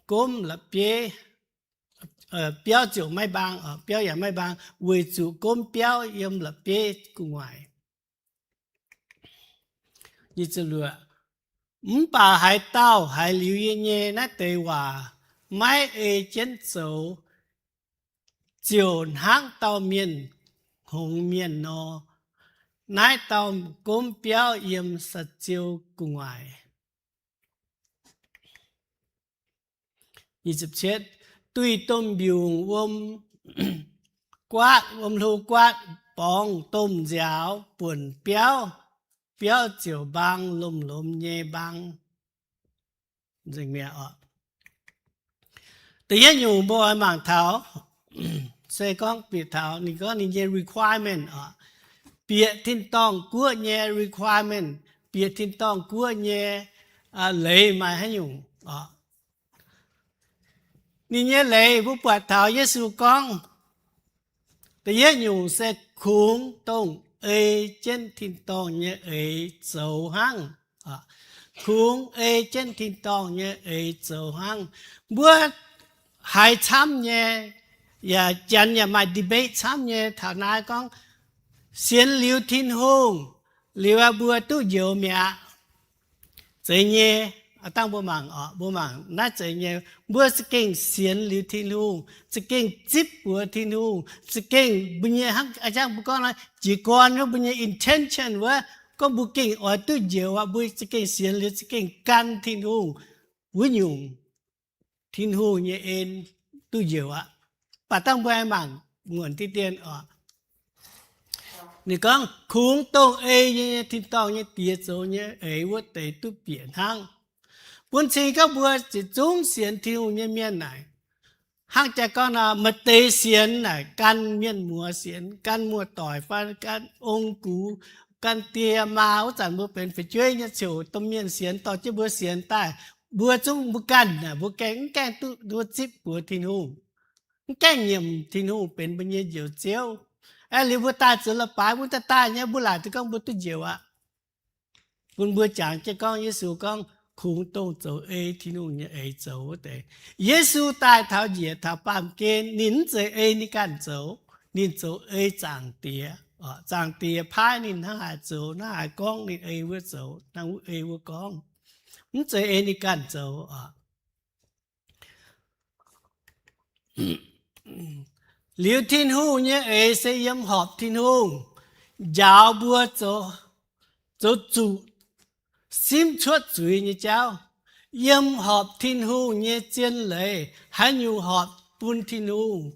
gomv la'bieiv, biauv ziouc maiv mbaang, biauv yaac maiv mbaang, weic zuqc gomv biauv yiem la'bieiv gu'nguaaic. Mv baac haaix dauh haiz liuz yie nyei naaiv deix waac maiv ei jienv zoux, ziouc hnangv dauh mienh hngongx mienh nor, naaiv dauh gomv biauv yiem saa-ziou gu'nguaaic. Duih domh mbiungc wuom guaatv, wuom hlo guaatv, borngz domh nziaaux buonc biauv, biauv ziouc mbaang, lomh-lomh nyei mbaang. Da'yietv nyungc mbuo oix mangc taux, se gorngv bieqc taux ninh gorngv ninh nyei requirement oc, bieqc tin-dorngh guoqv nyei requirement, bieqc tin-dorngh guoqv nyei leiz maaih haaix nyungc oc. Ninh nyei leiz mbuo buatc taux Yesu gorngv, da'yietv nyungc se kungx dongh ei jienv tin-dorngh nyei eix zoux hnangv. Kungx ei jienv tin-dorngh nyei eix zoux hnangv. Mbuo haiz camv nyei, yaac janx yaac maaih debate camv nyei taux naaiv gorngv, sienx liuz Tin-Hungh liuz mbuo duqv njoux mi'aqv. Zeiz nyei. Dangh mbuo mangc oc, mbuo mangc naaiv zeiz nyei. Mbuo za'gengh sienx liuz Tin-Hungh, za'gengh zipv mbuox Tin-Hungh, za'gengh mbuo nyei hnangv a'jangv mbuo gorngv nor, jiez gorn wuov mbuo nyei intention wuov, gorngv mbuo gengh oix duqv njoux aqv, mbuo za'gengh sienx liuz za'gengh gan Tin-Hungh wuov nyungc, Tin-Hungh nyei en duqv njoux aqv. Baac dangh mbuo aengx mangc muonc diqv dien oc. Ninh gorngv, kungx dongh ei nyei tin-dorngh nyei Diex zoux nyei eix wuov deix duqv bieqc hnangv. Bun cing gorngv mbuo ziouc zungv sienx Tin-Hungh nyei mienh naaic, hnangv jaa gorngv nor, maaih deix sienx naaic gan mienh muoz sienx, gan muoz-doic fai gan ong gux, gan die maa. Wuov zanc mbuo benx fu'jueiv nyei ziouc domh mienh sienx, dorh jienv mbuo sienx daaih, mbuo zungv mbuo ganh naaic mbuo gaengh mv gaengh duqv nduov zipv mbuox Tin-Hungh, mv gaengh nyiemc Tin-Hungh benx mbuo nyei Njoux Ziouv. Aeqv, liuz mbuo daaih zoux leiz-baaix mbuo daaih daaih nyei, mbuo laaic duqv gorngv mbuo duqv njoux aqv. Bun mbuo jangx jienv gorngv Yesu gorngv kungx dongh zoux ei Tin-Hungh nyei eix zoux wuov deix. Yesu daaih taux njiec taux baamh gen, ninh mv zeiz ei ninh ganh zoux, ninh zoux ei Zaangc Diex. Zaangc Diex paaiv ninh hnangv haaix zoux hnangv haaix gorngv, ninh ei wuov zoux hnangv wuov ei wuov gorngv, mv zeiz ei ninh ganh zoux oc. Liuz Tin-Hungh nyei eix se yiem horpc Tin-Hungh, njaaux mbuo zoux zuqc simv cuotv zuiz nyei jauv. Yiem horpc Tin-Hungh nyei zien leiz, haaix nyungc horpc bun Tin-Hungh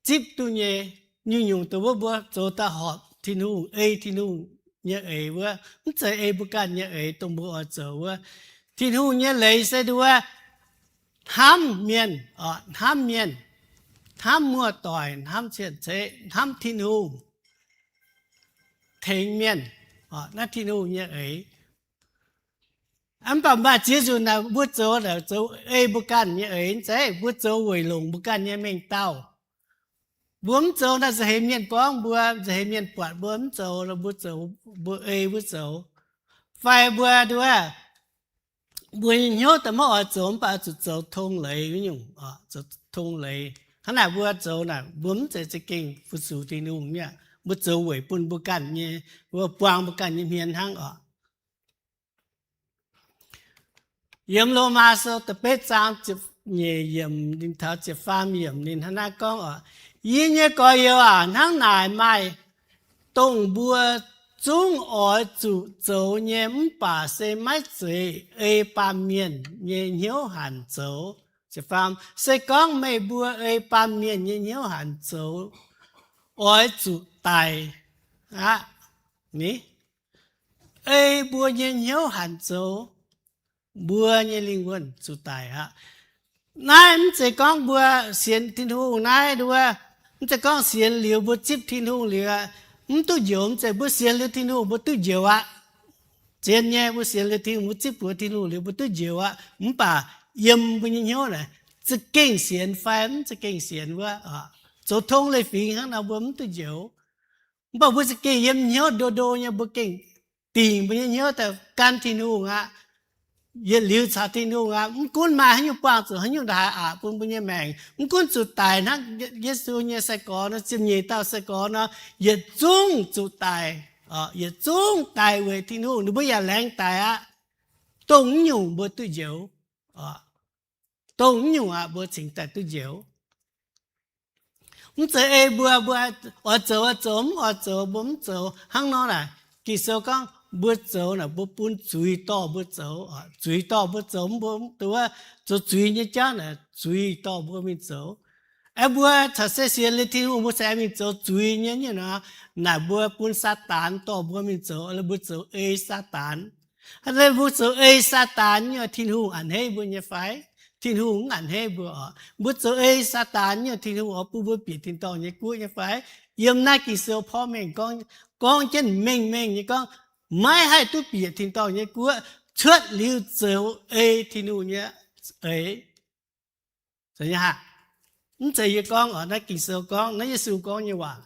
zipv duqv nyei, nyungc-nyungc dongh wuov mbuo zoux daaih horpc Tin-Hungh, ei Tin-Hungh nyei eix wuov, mv zeiz ei mbuo ganh nyei eix dongh mbuo oix zoux wuov. Tin-Hungh nyei leiz se nduov hnamv mienh, hnamv mienh, hnamv muoz-doic, hnamv cien-ceqv, hnamv Tin-Hungh, tengx mienh. Naaiv Tin-Hungh nyei eix. Mv baac maaih ziex nzunc naaic mbuo zoux, zoux ei mbuo ganh nyei eix, mv zeiz mbuo zoux weic longc mbuo ganh nyei mengh dauh. Mbuo mv zoux naaic nza'heix mienh gorngv mbuo, nza'heix mienh buatc mbuo mv zoux, mbuo zoux, mbuo ei mbuo zoux. Fai mbuo nduov, mbuo nyei hnyouv daaih maiv oix zoux, mv baac zuqc zoux tong leiz nyungc, zoux tong leiz. Hnangv naaic mbuo zoux naaic mbuo mv zeiz za'gengh fu-sux Tin-Hungh nyei. Mbuo zoux weic bun mbuo ganh nyei, mbuo buang mbuo ganh nyei hmien hnangv oc. Yiem Lomaa Sou da'betv zaang ziepc nyeic yiemc ninh taux ziepc faam yiemc ninh hnangv naaiv gorngv oc, Yie nyei gorx-youz aac, hnangv naaic maaih dongh mbuo zungv oix zuqc zoux nyei, mv baac se maiv zeiz ei baamh mienh nyei hnyouv hanc zoux. Se gorngv meih mbuo ei baamh mienh nyei hnyouv hanc zoux, oix zuqc daic aqv. Ni, ei mbuo nyei hnyouv hanc zoux, mbuo nyei lingh wuonh zuqc daic aqv. Naaiv mv zeiz gorngv mbuo sienx Tin-Hungh naaiv nduov, mv zeiz gorngv sienx liuz mbuo zipv Tin-Hungh liuz mv duqv njoux. Mv zeiz, mbuo sienx liuz Tin-Hungh mbuo duqv njoux aqv. Zien nyei, mbuo sienx liuz Tin-Hungh, mbuo zipv buoz Tin-Hungh liuz mbuo duqv njoux aqv. Mv baac yiem mbuo nyei hnyouv naaic za'gengh sienx fai mv za'gengh sienx wuov, zoux tong leiz-fingx hnangv nor mbuo mv duqv njoux. Mv baac mbuo za'gengh yiem hnyouv ndo ndo nyei, mbuo gengh dingc mbuo nyei hnyouv daaih gan Tin-Hungh aqv. Yietc liuz caux Tin-Hungh aqv. Mv gunv maaih haaix nyungc buangh zuqc haaix nyungc ndongc haaix aqc bun mbuo nyei maengc, mv gunv zuqc daic hnangv Yesu nyei sai-gorx nor, ziepc nyeic dauh sai-gorx nor, yietc zungv zuqc daic, yietc zungv daic weic Tin-Hungh. Ninh mbuo yaac laengz daic aqv. Dongh mv nyungc mbuo duqv njoux. Dongh mv nyungc aqv mbuo cingx daaih duqv njoux. Mv zeiz ei mbuo, mbuo oix zoux oix zoux, mv oix zoux mbuo mv zoux. Hnangv nor naaic, Ging-Sou gorngv mbuo zoux naaic mbuo bun zuiz dorh mbuo zoux. Zuiz dorh mbuo zoux, mbuo duqv zoux zuiz nyei jauv naaic zuiz dorh mbuo mingh zoux. Aeqv, mbuo caux se sienx liuz Tin-Hungh mbuo se aengx mingh zoux zuiz nyei nyungc nor, naaic mbuo bun Saadaan dorh mbuo mingh zoux, mbuo zoux ei Saadaan. Hnangv naaic mbuo zoux ei Saadaan nyei, Tin-Hungh a'hneiv mbuo nyei fai? Tin-Hungh mv a'hneiv mbuo oc. Mbuo zoux ei Saadaan nyei, Tin-Hungh oix bun mbuo bieqc tin-dorngh nyei guoqv nyei fai? Yiem naaiv Ging-Sou porv mengh gorngv, gorngv jienv mengh mengh nyei gorngv, maiv haih duqv bieqc tin-dorngh nyei guoqv cuotv liuz zoux ei Tin-Hungh nyei eix. Mv zeiz yie gorngv oc, naaiv Ging-Sou gorngv, naaiv Yesu gorngv nyei waac.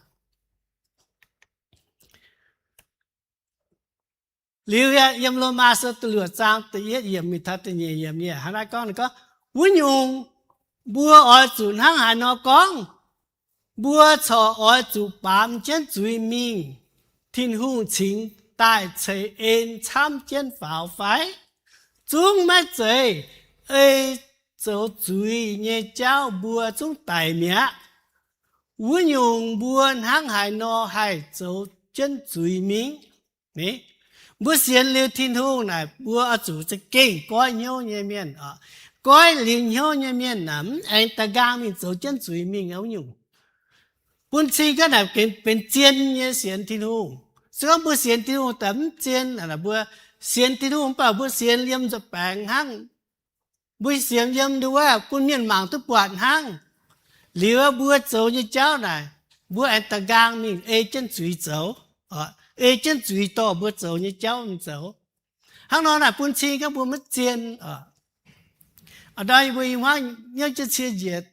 Liuz yiem Lomaa Sou da'luoqc zaang da'yietv yiemc mingh taux da'nyeic yiemc nyei hnangv naaiv gorngv, gorngv, wuov nyungc, mbuo oix zuqc hnangv haaix nor gorngv? Mbuo corc oix zuqc baamz jienv zuiz mingh, Tin-Hungh cingx daaih ceix en camv jienv faaux fai? Zungv maiv zeiz. Ei zoux zuiz nyei jauv mbuo zungv daic mi'aqv. Wuov nyungc, mbuo hnangv haaix nor haih zoux jienv zuiz mingh? Mbuo sienx liuz Tin-Hungh naaic, mbuo oix zuqc za'gengh goiv hnyouv nyei mienh oc. Goiv liuz hnyouv nyei mienh naaic mv aengx da'nqaang mingh zoux jienv zuiz mingh wuov nyungc. Bun cing gaax naaic benx zien nyei sienx Tin-Hungh. Se gorngv mbuo sienx Tin-Hungh daaih mv zien, mbuo sienx Tin-Hungh mv baac mbuo sienx yiem nzuih baengx hnangv, mbuo sienx yiem nduov bun mienh mangc duqv buatc hnangv, liuz mbuo zoux nyei jauv naaic, mbuo aengx da'nqaang mingh ei jienv zuiz zoux, ei jienv zuiz dorh mbuo zoux nyei jauv mingh zoux. Hnangv nor naaic bun cing gaax mbuo maiv zien oc. A'ndorm mbuo i hmuangv hnyouv jienv cie njiec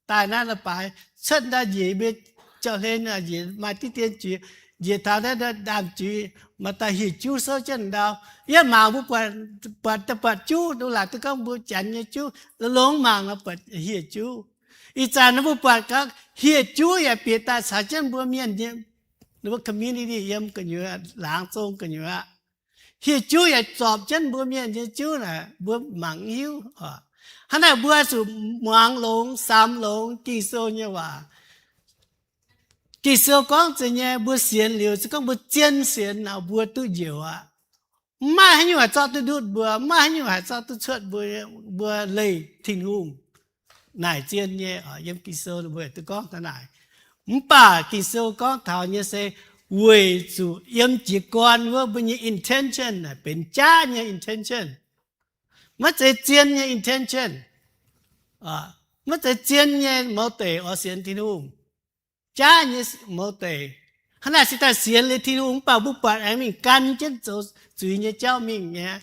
daaih naaiv la'baaix cuotv ndau njiec mbuo jauv-hlen njiec maaih diqv dien juiz, njiec taux naaiv ndaamv-juiz maaih dauh hieh juv souv jienv ndau. Yie mangc mbuo buatc, buatc, buatc juv, laaic duqv gorngv mbuo janx nyei juv, longx mangc nor buatc hieh juv. Ih zanc mbuo buatc gaax hieh juv yaac bieqc daaih caux jienv mbuo mienh nyei, mbuo community yiem gu'nyuoz, laangz zong gu'nyuoz aqv. Hieh juv yaac zorpc jienv mbuo mienh nyei juv naaic, mbuo mangc mv hiuv oc. Hnangv naaic mbuo zuqc muangx longx, samx longx Ging-Sou nyei waac. Ging-Sou gorngv zeiz nyei, mbuo sienx liuz, se gorngv mbuo zien sienx nor, mbuo duqv njoux aqv. Mv maaih haaix nyungc haih zorqv duqv ndutv mbuo, mv maaih haaix nyungc haih zorqv duqv cuotv mbuo, mbuo leih Tin-Hungh. Naaic zien nyei oc, yiem Ging-Sou mbuo duqv gorngv taux naaic. Mv baac Ging-Sou gorngv taux nyei se weic zuqc yiem jiez gorn wuov mbuo nyei intention naaic benx jaav nyei intention, maiv zeiz zien nyei intention. Maiv zeiz zien nyei mouz deic oix sienx Tin-Hungh. Jaav nyei mouz deic. Hnangv naaic se daaih sienx liuz Tin-Hungh mv baac mbuo buatc aengx mingh gan jienv zoux zuiz nyei jauv mingh nyei.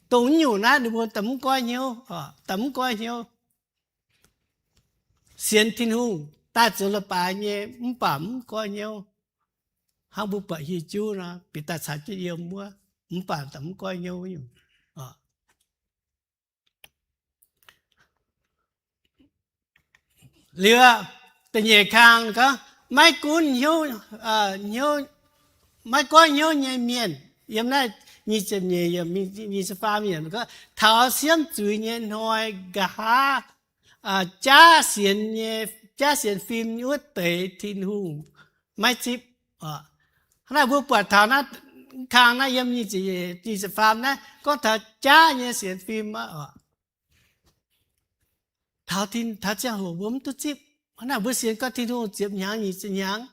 Dongh nyungc naaiv ninh mbuo daaih mv goiv hnyouv, daaih mv goiv hnyouv. Sienx Tin-Hungh daaih zoux leiz-baaix nyei mv baac mv goiv hnyouv. Hnangv mbuo buatc hieh juv nor, bieqc daaih caux jienv yiem wuov, mv baac daaih mv goiv hnyouv nyungc. Liuz, da'nyeic kang gorngv, maiv gunv hnyouv, maiv goiv hnyouv nyei mienh, yiem naaiv nyic ziepc nyeic, nyic ziepc faam yiemc gorngv, taux siemv zuiz nyei hnoi nqa'haav, jaav sienx nyei, jaav sienx fim wuov deix Tin-Hungh maiv zipv. Hnangv naaic mbuo buatc taux naaiv kang naaiv yiem nyic ziepc faam naaiv gorngv taux jaav nyei sienx fim aqv oc. Taux tin, taux ziangh hoc mbuo mv duqv zipv. Hnangv naaic mbuo sienx gorngv Tin-Hungh ziepc hnyangx, nyic ziepc hnyangx,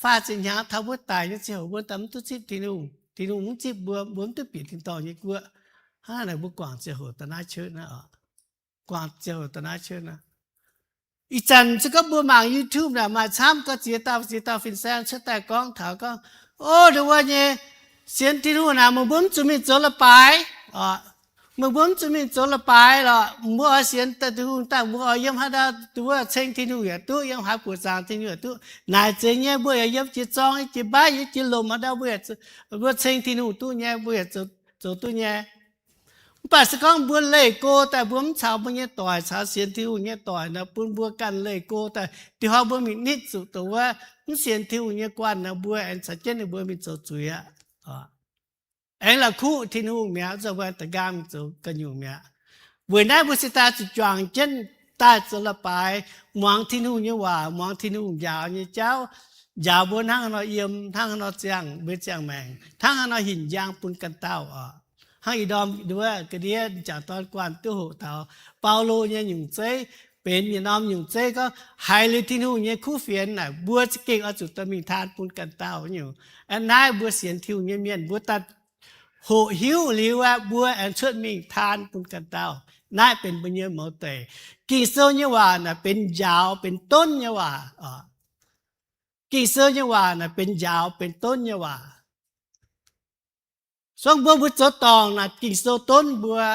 faah ziepc hnyangx, taux mbuo daic nyei ziangh hoc mbuo daaih mv duqv zipv Tin-Hungh. Tin-Hungh mv zipv mbuo, mbuo mv duqv bieqc tin-dorngh nyei guoqv. Hnangv naaic mbuo guangc ziangh hoc da'naaiv cuotv naaiv oc. Guangc ziangh hoc da'naaiv cuotv naaiv. Ih zanc se gorngv mbuo mangc YouTube naaic maaih camv gorx ziex dauh ziex dauh fin-saeng cuotv daaih gorngv taux gorngv, o, ndongc wuov nyei sienx Tin-Hungh naaic meih mbuo mv zuqc mingh zoux leiz-baaix oc. Meih mbuo mv zuqc mingh zoux leiz-baaix lorqc. Mbuo oix sienx Tin-Hungh daaih mbuo oix yiem haaix ndau ndongc wuov ceng Tin-Hungh yaac duqv, yiem haaix buoqc zaangc Tin-Hungh yaac duqv. Naaic zeiz nyei mbuo yaac yiem jiex zorng, yiem jiex mbaiv, yiem jiex lomc haaix ndau mbuo yaac, mbuo ceng Tin-Hungh duqv nyei, mbuo yaac zoux, zoux duqv nyei. Mv baac se gorngv mbuo leih go daaih mbuo mv caux mbuo nyei doic, caux sienx Tin-Hungh nyei doic nor, bun mbuo ganh leih go daaih, dih hnoi mbuo mingh nitv zuqc dongh wuov mv sienx Tin-Hungh nyei guanh nor, mbuo aengx caux jienv ninh mbuo mingh zoux zuiz aqv. Aengx la'kuqv Tin-Hungh mi'aqv, zoux mbuo da'nqaang mingh zoux ga'nyungc mi'aqv. Weic naaiv mbuo cingx daaih zuqc juangc jienv daaih zoux leiz-baaix, muangx Tin-Hungh nyei waac, muangx Tin-Hungh njaaux nyei jauv, njaaux mbuo hnangv haaix nor yiem, hnangv haaix nor ziangh mbuo nyei ziangh maengc, hnangv haaix nor hinc njang bun ganh dauh oc. Hnangv ih ndorm wuov ga'ndiev m'jangc dorn guanh duqv hoqc taux Baulo nyei nyungc zeiv, benx yietc norm nyungc zeiv gorngv haiz liuz Tin-Hungh nyei kuv fienx naaic, mbuo za'gengh oix zuqc dorh mingh taan bun ganh dauh nyungc. Aa, naaiv mbuo sienx Tin-Hungh nyei mienh mbuo daaih hoqc hiuv liuz aqv, mbuo aengx cuotv mingh taan bun ganh dauh. Naaiv benx mbuo nyei mouz deic. Ging-Sou nyei waac naaic benx njaaux benx donv nyei waac oc. Ging-Sou nyei waac naaic benx njaaux benx donv nyei waac. Suangv mbuo mbuo zoux dorngc naaic Ging-Sou donv mbuo.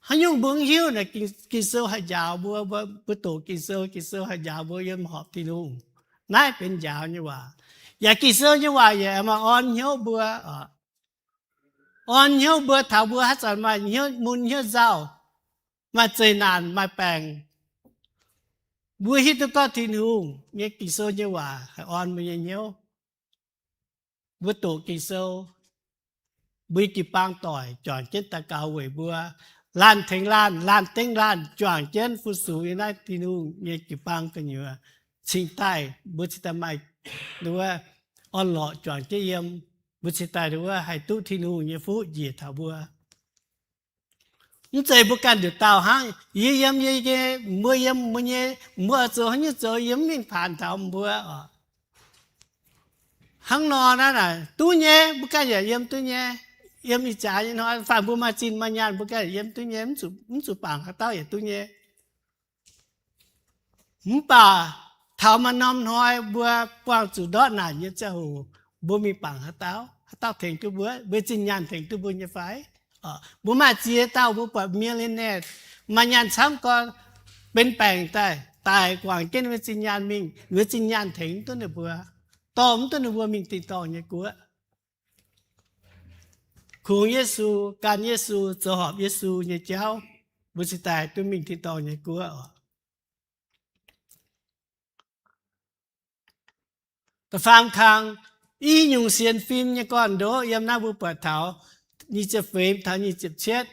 Haaix nyungc mbuo mv hiuv naaic Ging-Sou haih njaaux mbuo, mbuo doqc Ging-Sou, Ging-Sou haih njaaux mbuo yiem horpc Tin-Hungh. Naaiv benx njaaux nyei waac. Yaac Ging-Sou nyei waac yaac maaih orn hnyouv mbuo oc. Orn hnyouv mbuo taux mbuo haaix zanc maaih hnyouv mun hnyouv nzauh, maaih zeqc naanc maaih baengc, mbuo hiuv duqv gorngv Tin-Hungh nyei Ging-Sou nyei waac haih orn mbuo nyei hnyouv. Mbuo doqc Ging-Sou, mbuo jiu-baang doic juangc jienv daux gaux weic mbuo, laanh tengx laanh, laanh dengv laanh juangc jienv fu-sux yiem naaiv Tin-Hungh nyei jiu-baang gu'nyuoz cingx daaih, mbuo cingx daaih maaih wuov orn-lorqc juangc jienv yiem, mbuo cingx daaih wuov haih duqv Tin-Hungh nyei fuqv njiec taux mbuo. Mv zeiz mbuo ganh nduqc dauh hnangv, yie yiem yie nyei, mbuo yiem mbuo nyei, mbuo oix zoux haaix nyungc zoux yie mv mingh paanx taux mbuo oc. Hnangv nor naaiv naaic duqv nyei, mbuo ganh yaac yiem duqv nyei. Yiem ih jaax nyei hnoi, faanh mbuo maaih zinh maaih nyaanh, mbuo ganh yaac yiem duqv nyei, mv zuqc, mv zuqc bangc haaix dauh yaac duqv nyei. Mv baac taux maaih norm hnoi mbuo buangh zuqc ndortv naanc nyei ziangh hoc, mbuo mingh bangc haaix dauh, haaix dauh tengx duqv mbuo, mbuo zinh nyaanh tengx duqv mbuo nyei fai? Mbuo maaih ziex dauh mbuo buatc millionaire, maaih nyaanh camv gorn, benx baengc daaih, daic guangc jienv ninh mbuo zinh nyaanh mingh, ninh mbuo zinh nyaanh tengx mv duqv ninh mbuo, dorh mv duqv ninh mbuo mingh tin-dorngh nyei guoqv. Kungx Yesu, gan Yesu, zoux horpc Yesu nyei jauv, mbuo cingx daaih duqv mingh tin-dorngh nyei guoqv oc. Da'faam kang, i nyungc sienx fim nyei gorn-ndoqv yiem naaiv mbuo buatc taux nyic ziepc feix taux nyic ziepc cietv.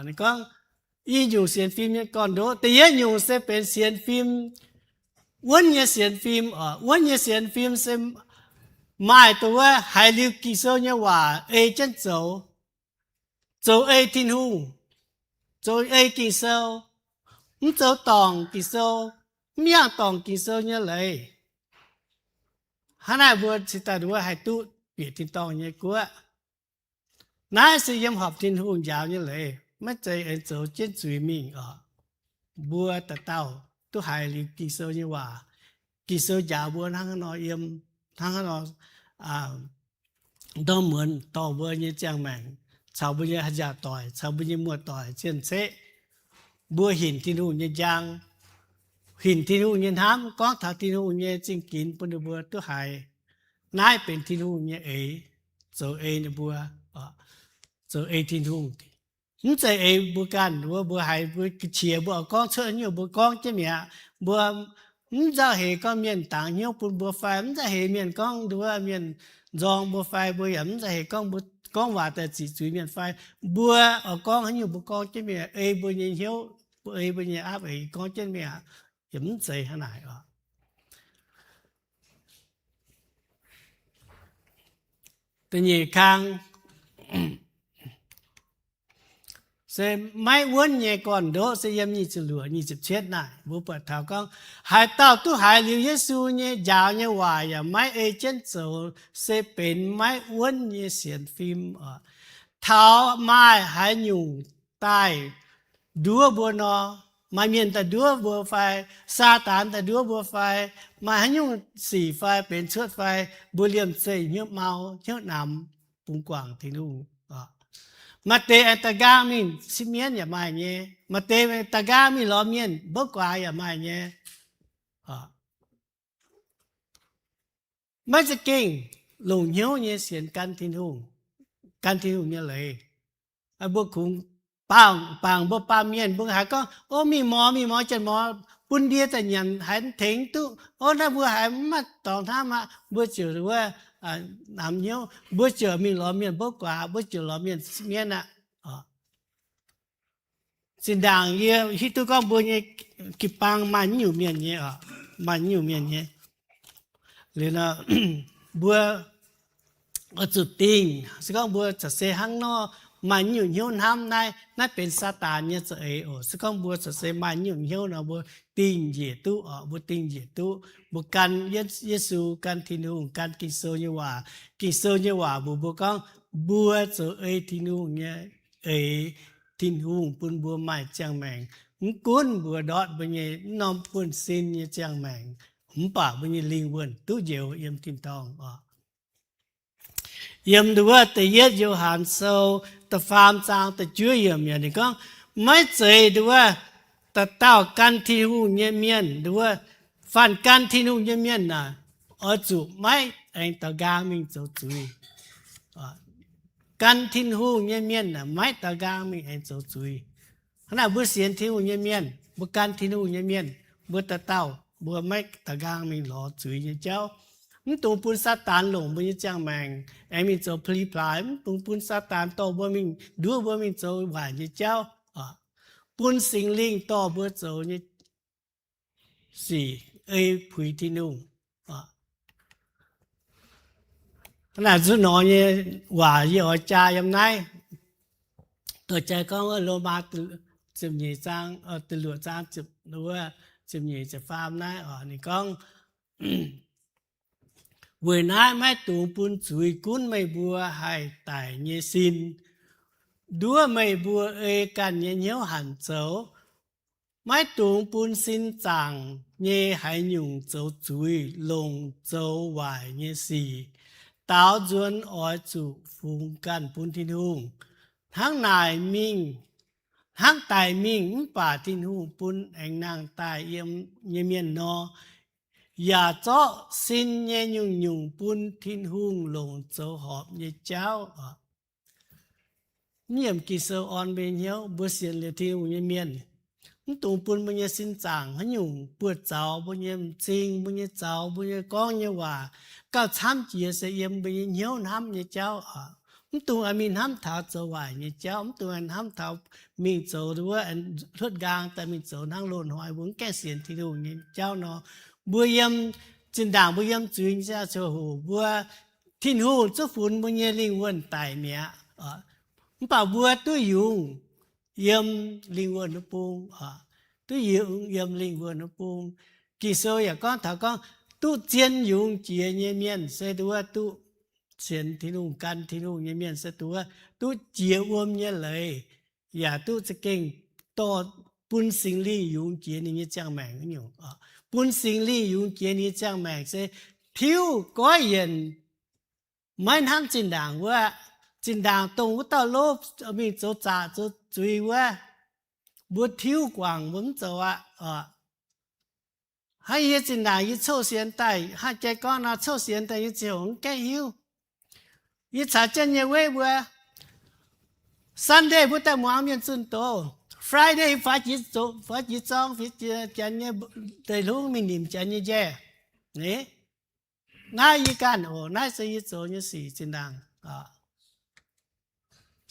Ninh gorngv i nyungc sienx fim nyei gorn-ndoqv, da'yietv nyungc se benx sienx fim, wuonv nyei sienx fim oc. Wuonv nyei sienx fim se maaih dongh wuov haiz liuz Ging-Sou nyei waac ei jienv zoux, zoux ei Tin-Hungh, zoux ei Ging-Sou, mv zoux dorngc Ging-Sou, mv yangh dorngc Ging-Sou nyei leiz. Hnangv naaiv mbuo cingx daaih wuov haih duqv bieqc tin-dorngh nyei guoqv. Naaiv se yiem horpc Tin-Hungh njaaux nyei leiz, maiv zeiz aengx zoux jienv zuiz mingh oc. Mbuo dauh dauh duqv haiz liuz Ging-Sou nyei waac, Ging-Sou njaaux mbuo hnangv haaix nor yiem, hnangv haaix nor ndorm muonz dorh mbuo nyei ziangh maengc, caux mbuo nyei haaix nziaauc doic, caux mbuo nyei muoz-doic cien-ceqv, mbuo hinc Tin-Hungh nyei njang, hinc Tin-Hungh nyei hnamv, gorngv taux Tin-Hungh nyei zingh ginx bun ninh mbuo duqv haiz. Naaiv benx Tin-Hungh nyei eix, zoux ei ninh mbuo, zoux ei Tin-Hungh. Mv zeiz eix mbuo ganh, wuov mbuo haiz mbuo ga'qiex mbuo oix gorngv cuotv haaix nyungc mbuo gorngv jienv mi'aqv. Mbuo mv nzauh heix gorngv mienh dangx hnyouv bun mbuo fai, mv nzauh heix mienh gorngv nduov mienh nzorng mbuo fai, mbuo yaac mv nzauh heix gorngv mbuo gorngv waac daaih ziqc zuiz mienh fai. Mbuo oix gorngv haaix nyungc mbuo gorngv jienv mi'aqv, ei mbuo nyei hnyouv, mbuo ei mbuo nyei aapv eix gorngv jienv mi'aqv, yaac mv zeiz hnangv naaic oc. Da'nyeic kang se maiv wuonv nyei gorn-ndoqv se yiem nyic ziepc luoqc, nyic ziepc cietv naaic, mbuo buatc taux gorngv, haaix dauh duqv haiz liuz Yesu nyei njaaux nyei waac yaac maiv ei jienv zoux se benx maiv wuonv nyei sienx fim oc. taux maaih haaix nyungc daaih nduov mbuo nor, maaih mienh daaih nduov mbuo fai, Saadaan daaih nduov mbuo fai, maaih haaix nyungc sic fai benx cuotv fai, mbuo liemh zeih hnyouv mau hnyouv namx bungx guangc Tin-Hungh. Maaih deix aengx da'nqaang mingh sipv mienv yaac maaih nyei. Maaih deix da'nqaang mingh lorz mienh mbouv guaax yaac maaih nyei. Maiv za'gengh longc hnyouv nyei sienx gan Tin-Hungh, gan Tin-Hungh nyei leiz. Mbuo kungx bangc, bangc mbuo baamh mienh, mbuo haiz gorngv, O, mingh mor, mingh mor, janx-mor bun ndie daaih nyanc haiz tengx duqv. O, naaiv mbuo haiz mv maaih dorngx hnamv aqv. Mbuo ziouc wuov, namx hnyouv, mbuo ziouc mingh lorz mienh mbouv guaax, mbuo ziouc lorz mienh sipv mienv aqv. Zinh ndaangc yie hiuv duqv gorngv mbuo nyei jiu-baang maaih nyungc mienh nyei, maaih nyungc mienh nyei. Liuz nor, mbuo oix zuqc dingh, se gorngv mbuo za'gengh se hnangv nor maaih nyungc hnyouv hnamv naaiv, naaiv benx Saadaan nyei za'eix oc. Se gorngv mbuo za'gengh se maaih nyungc hnyouv nor, mbuo dingh njiec duqv oc, mbuo dingh njiec duqv. Mbuo gan Yesu, gan Tin-Hungh, gan Ging-Sou nyei waac. Ging-Sou nyei waac mbuox mbuo gorngv, mbuo zoux ei Tin-Hungh nyei eix, Tin-Hungh bun mbuo maaih ziangh maengc. Mv gunv mbuo ndortv mbuo nyei norm buonv-sin nyei ziangh maengc, mv baac mbuo nyei lingh wuonh duqv njoux yiem tin-dorngh oc. Yiem nduov Da'yietv Yo^han Sou da'faam zaang da'juov yiemc yaac ninh gorngv, maiv zeiz nduov da'dauh gan Tin-Hungh nyei mienh, nduov faanh gan Tin-Hungh nyei mienh naaic, oix zuqc maiv aengx daux nqaang mingh zoux zuiz. Gan Tin-Hungh nyei mienh naaic maiv daux nqaang mingh aengx zoux zuiz. Hnangv naaic mbuo sienx Tin-Hungh nyei mienh, mbuo gan Tin-Hungh nyei mienh, mbuo da'dauh mbuo maiv daux nqaang mingh lorz zuiz nyei jauv. Mv dungx bun Saadaan longc mbuo nyei ziangh maengc aengx mingh zoux pli-plaaix. Mv dungx bun Saadaan dorh mbuo mingh nduov mbuo mingh zoux waaic nyei jauv. Bun Singx Lingh dorh mbuo zoux nyei sic ei puix Tin-Hungh. Hnangv naaic zuqc nor nyei waac yie oix jaa yiem naaiv. Dorh jaa gorngv Lomaa ziepc nyeic zaang, da'luoqc zaang, ziepc nyeic ziepc faam naaiv oc. Ninh gorngv, weic naaiv maiv dungx bun zuiz gunv meih mbuo haih daic nyei sin, nduov meih mbuo ei ganh nyei hnyouv hanc zoux. Maiv dungx bun sin zaangc nyei haaix nyungc zoux zuiz longc zoux waaic nyei sic. Daaux nzuonx oix zuqc fungx ganh bun Tin-Hungh. Hnangv naaic mingh, hnangv daic mingh mv baac Tin-Hungh bun aengx nangh daaih yiem nyei mienh nor, yaac zorqv sin nyei nyungc-nyungc bun Tin-Hungh longc zoux horpc nyei jauv. Mv yiemc Ging-Sou orn mbuo nyei hnyouv, mbuo sienx liuz Tin-Hungh nyei mienh, mv dungx bun mbuo nyei sin zaangc haaix nyungc buoz-zaux mbuo nyei m'zing, mbuo nyei zaux, mbuo nyei gorngv nyei waac, gauh camv jiex se yiem mbuo nyei hnyouv hnamv nyei jauv oc. Mv dungx aengx mingh hnamv taux zoux waaic nyei jauv, mv dungx aengx hnamv taux mingh zoux wuov hluotv nqaang daaih mingh zoux hnangv loz-hnoi mbuo mv gaengh sienx Tin-Hungh nyei jauv nor. Mbuo yiem zinh ndaangc mbuo yiem zuiz nyei ziangh hoc mbuo, Tin-Hungh zuqc funx mbuo nyei lingh wuonh daic mi'aqv. Mv baac mbuo duqv yungz yiem lingh wuonh wuov bung, duqv yungz yiem lingh wuonh wuov bung. Ging-Sou yaac gorngv taux gorngv duqv zien yungz jiex nyei mienh se nduov duqv sienx Tin-Hungh, gan Tin-Hungh nyei mienh se nduov duqv jiex wuom nyei leiz, yaac duqv za'gengh dorh bun Singx Lingh yungz jiex ninh nyei ziangh maengc nyungc. Bun Singx Lingh yungz jiex ninh nyei ziangh maengc se tiuv goiv yienc, maiv hnangv zinh ndaangc wuov. Zinh ndaangc dongh wuov dauh lov mingh zoux zaqc zoux zuiz wuov, mbuo tiuv guangc mbuo mv zoux aqv. Hnangv yie zinh ndaangc yie cou sienx daaih, hnangv jai gorngv nor, cou sienx daaih nyei ziangh hoc mv gaengh hiuv. Yie caux jienv nyei weiv mbuo, Sunday mbuo daaih muangx mienh zunh doz, Friday faix jiex, faix jiex zorng, fiev jiex janx nyei ndeic-hlungv mingh nimc janx nyei njaih. Naaiv yie ganh oc, naaiv se yie zoux nyei sic zinh ndaangc.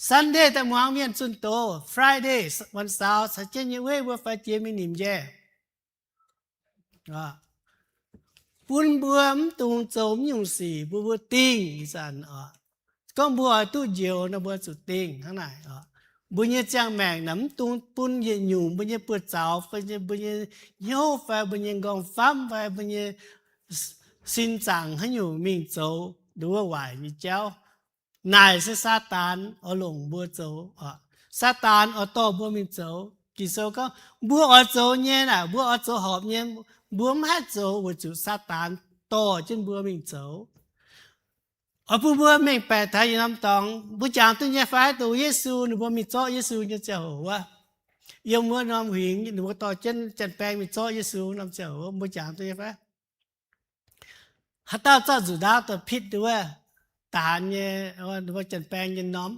Sunday daaih muangx mienh zunh doz, Friday, วันเสาร์, caux jienv nyei weiv mbuo faix jiex mingh nimc njaih. Bun mbuo mv dungx zoux mv nyungc sic, mbuo mbuo dingh ih zanc oc. Gorngv mbuo oix duqv njoux nor, mbuo zuqc dingh hnangv naaic oc. Mbuo nyei ziangh maengc naaic mv dungx bun yietc nyungc mbuo nyei buoz-zaux, mbuo nyei hnyouv fai mbuo nyei nqorngv-famv fai mbuo nyei sin zaangc haaix nyungc mingh zoux nduov waaic nyei jauv. Naaic se Saadaan oix longc mbuo zoux. Saadaan oix dorh mbuo mingh zoux. Ging-Sou gorngv mbuo oix zoux nyei naaic, mbuo oix zoux horpc nyei, mbuo mv haih zoux weic zuqc Saadaan dorh jienv mbuo mingh zoux. Oix bun mbuo mengh baeqc taux yietc norm dorngx, mbuo jangx duqv nyei fai? Dongh Yesu, ninh mbuo mingh zorqv Yesu nyei ziangh hoc wuov, yiem wuov norm huingx ninh mbuo dorh jienv janx-baeng mingh zorqv Yesu norm ziangh hoc, mbuo jangx duqv nyei fai? Haaix dauh zorqv nzuqc ndaauv daaih pitv wuov daan nyei, wuov janx-baeng nyei norm?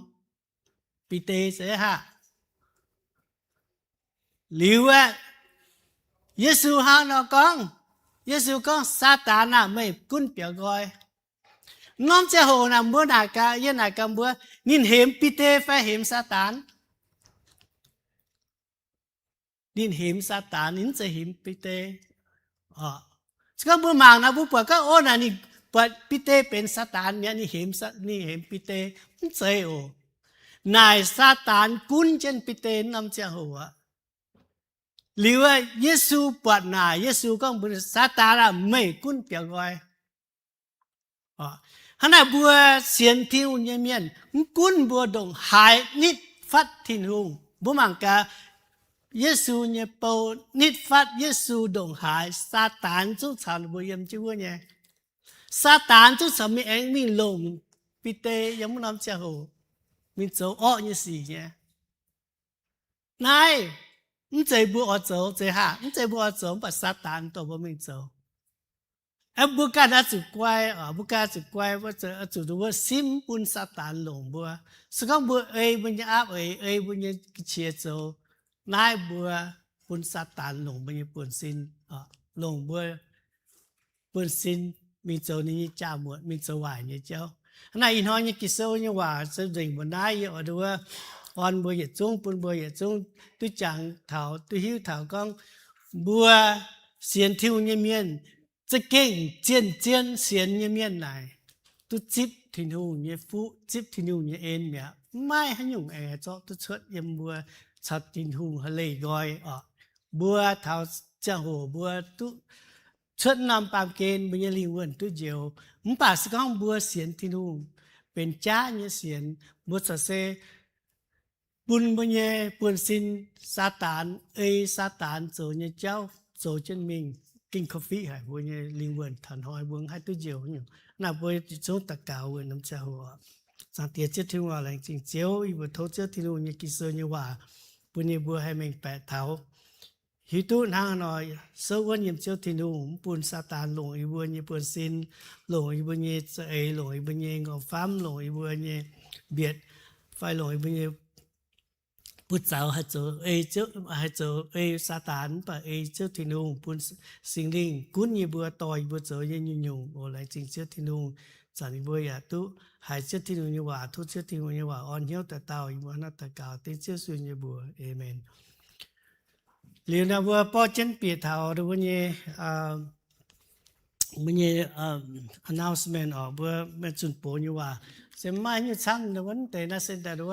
Bide se haac. Liuz aeqv, Yesu hnangv nor gorngv, Yesu gorngv, Saadaan aah! Meih gunv biaux nqoi. Norm ziangh hoc naaic mbuo naaic gaax, yie naaic gaax mbuo, ninh hemx Bide fai hemx Saadaan? Ninh hemx Saadaan, ninh mv zeiz hemx Bide. Se gorngv mbuo mangc naaic, mbuo buatc gorngv, o, naaic ninh buatc Bide benx Saadaan mi'aqv, ninh hemx, ninh hemx Bide. Mv zeiz oc. Naaic Saadaan gunv jienv Bide norm ziangh hoc aqv. Liuz aeqv, Yesu buatc naaic, Yesu gorngv mbuox ninh, Saadaan aah! Meih gunv biaux nqoi. Hnangv naaic mbuo sienx Tin-Hungh nyei mienh, mv gunv mbuo ndongc haaix nitv fatv Tin-Hungh. Mbuo mangc gaax, Yesu nyei bou nitv fatv Yesu ndongc haaix, Saadaan zungv caux ninh mbuo yiem jienv wuov nyei. Saadaan zungv caux mingh aengx mingh longc Bide yiem wuov norm ziangh hoc mingh zoux orqv nyei sic nyei. Naaiv mv zeiz mbuo oix zoux, zeiz haac, mv zeiz mbuo oix zoux, mv baac Saadaan dorh mbuo mingh zoux. Aeqv, mbuo ganh oix zuqc guai, mbuo ganh oix zuqc guai, zuqc nduqc wuov simv mv bun Saadaan longc mbuo. Se gorngv mbuo ei mbuo nyei aapv eix, ei mbuo nyei ga'qiex zoux, naaiv mbuo bun Saadaan longc mbuo nyei buonv-sin, longc mbuo buonv-sin mingh zoux ninh nyei jaa-muotc, mingh zoux waaic nyei jauv. Hnangv naaic ih hnoi nyei Ging-Sou nyei waac se nzengc mbuo naaiv, yie oix nduov orn mbuo yietc zungv, bun mbuo yietc zungv duqv jangx taux, duqv hiuv taux gorngv mbuo sienx Tin-Hungh nyei mienh za'gengh zien-zien sienx nyei mienh naaic duqv zipv Tin-Hungh nyei fuqv, zipv Tin-Hungh nyei en mi'aqv. Maiv maaih haaix nyungc aengx zorqv duqv cuotv yiem mbuo caux Tin-Hungh hleix nqoi oc. Mbuo taux ziangh hoc mbuo duqv cuotv norm baamh gen, mbuo nyei lingh wuonh duqv njoux. Mv baac se gorngv mbuo sienx Tin-Hungh, benx jaav nyei sienx, mbuo corc se bun mbuo nyei buonv-sin Saadaan, ei Saadaan zoux nyei jauv zoux jienv mingh, gengh korv-fiqv haic mbuo nyei lingh wuonh. Taux hnoi mbuo mv haih duqv njoux nyungc. Naaiv mbuo yietc zungv daux gaux wuov norm ziangh hoc. Zaangc Diex Ziouv Tin-Hungh, laengz zingh Ziouv, yie mbuo tov Ziouv Tin-Hungh nyei Ging-Sou nyei waac bun yie mbuo haih mengh baeqc taux, hiuv duqv hnangv haaix nor souv wuonv yiem Ziouv Tin-Hungh, mv bun Saadaan longc yie mbuo nyei buonv-sin, longc yie mbuo nyei za'eix, longc yie mbuo nyei nqorngv-famv, longc yie mbuo nyei mbietc, fai longc yie mbuo nyei buoz-zaux haih zoux ei Ziouv, haih zoux ei Saadaan, mv baac ei Ziouv Tin-Hungh, bun Singx Lingh gunv yie mbuo, dorh yie mbuo zoux nyei nyungc-nyungc oc. Laengz zingh Ziouv Tin-Hungh, zanc yie mbuo yaac duqv haiz Ziouv Tin-Hungh nyei waac, tov Ziouv Tin-Hungh nyei waac orn hnyouv daaih dauh yie mbuo. Hnangv naaiv daux gaux dengv Ziouv Yesu nyei mbuox. Aamen. Liuz naaiv mbuo borqv jienv bieqc taux mbuo nyei, mbuo nyei announcement oc, mbuo maiv zunh box nyei waac. Se maiv nyungc camv, wuov deix naaiv se daaih wuov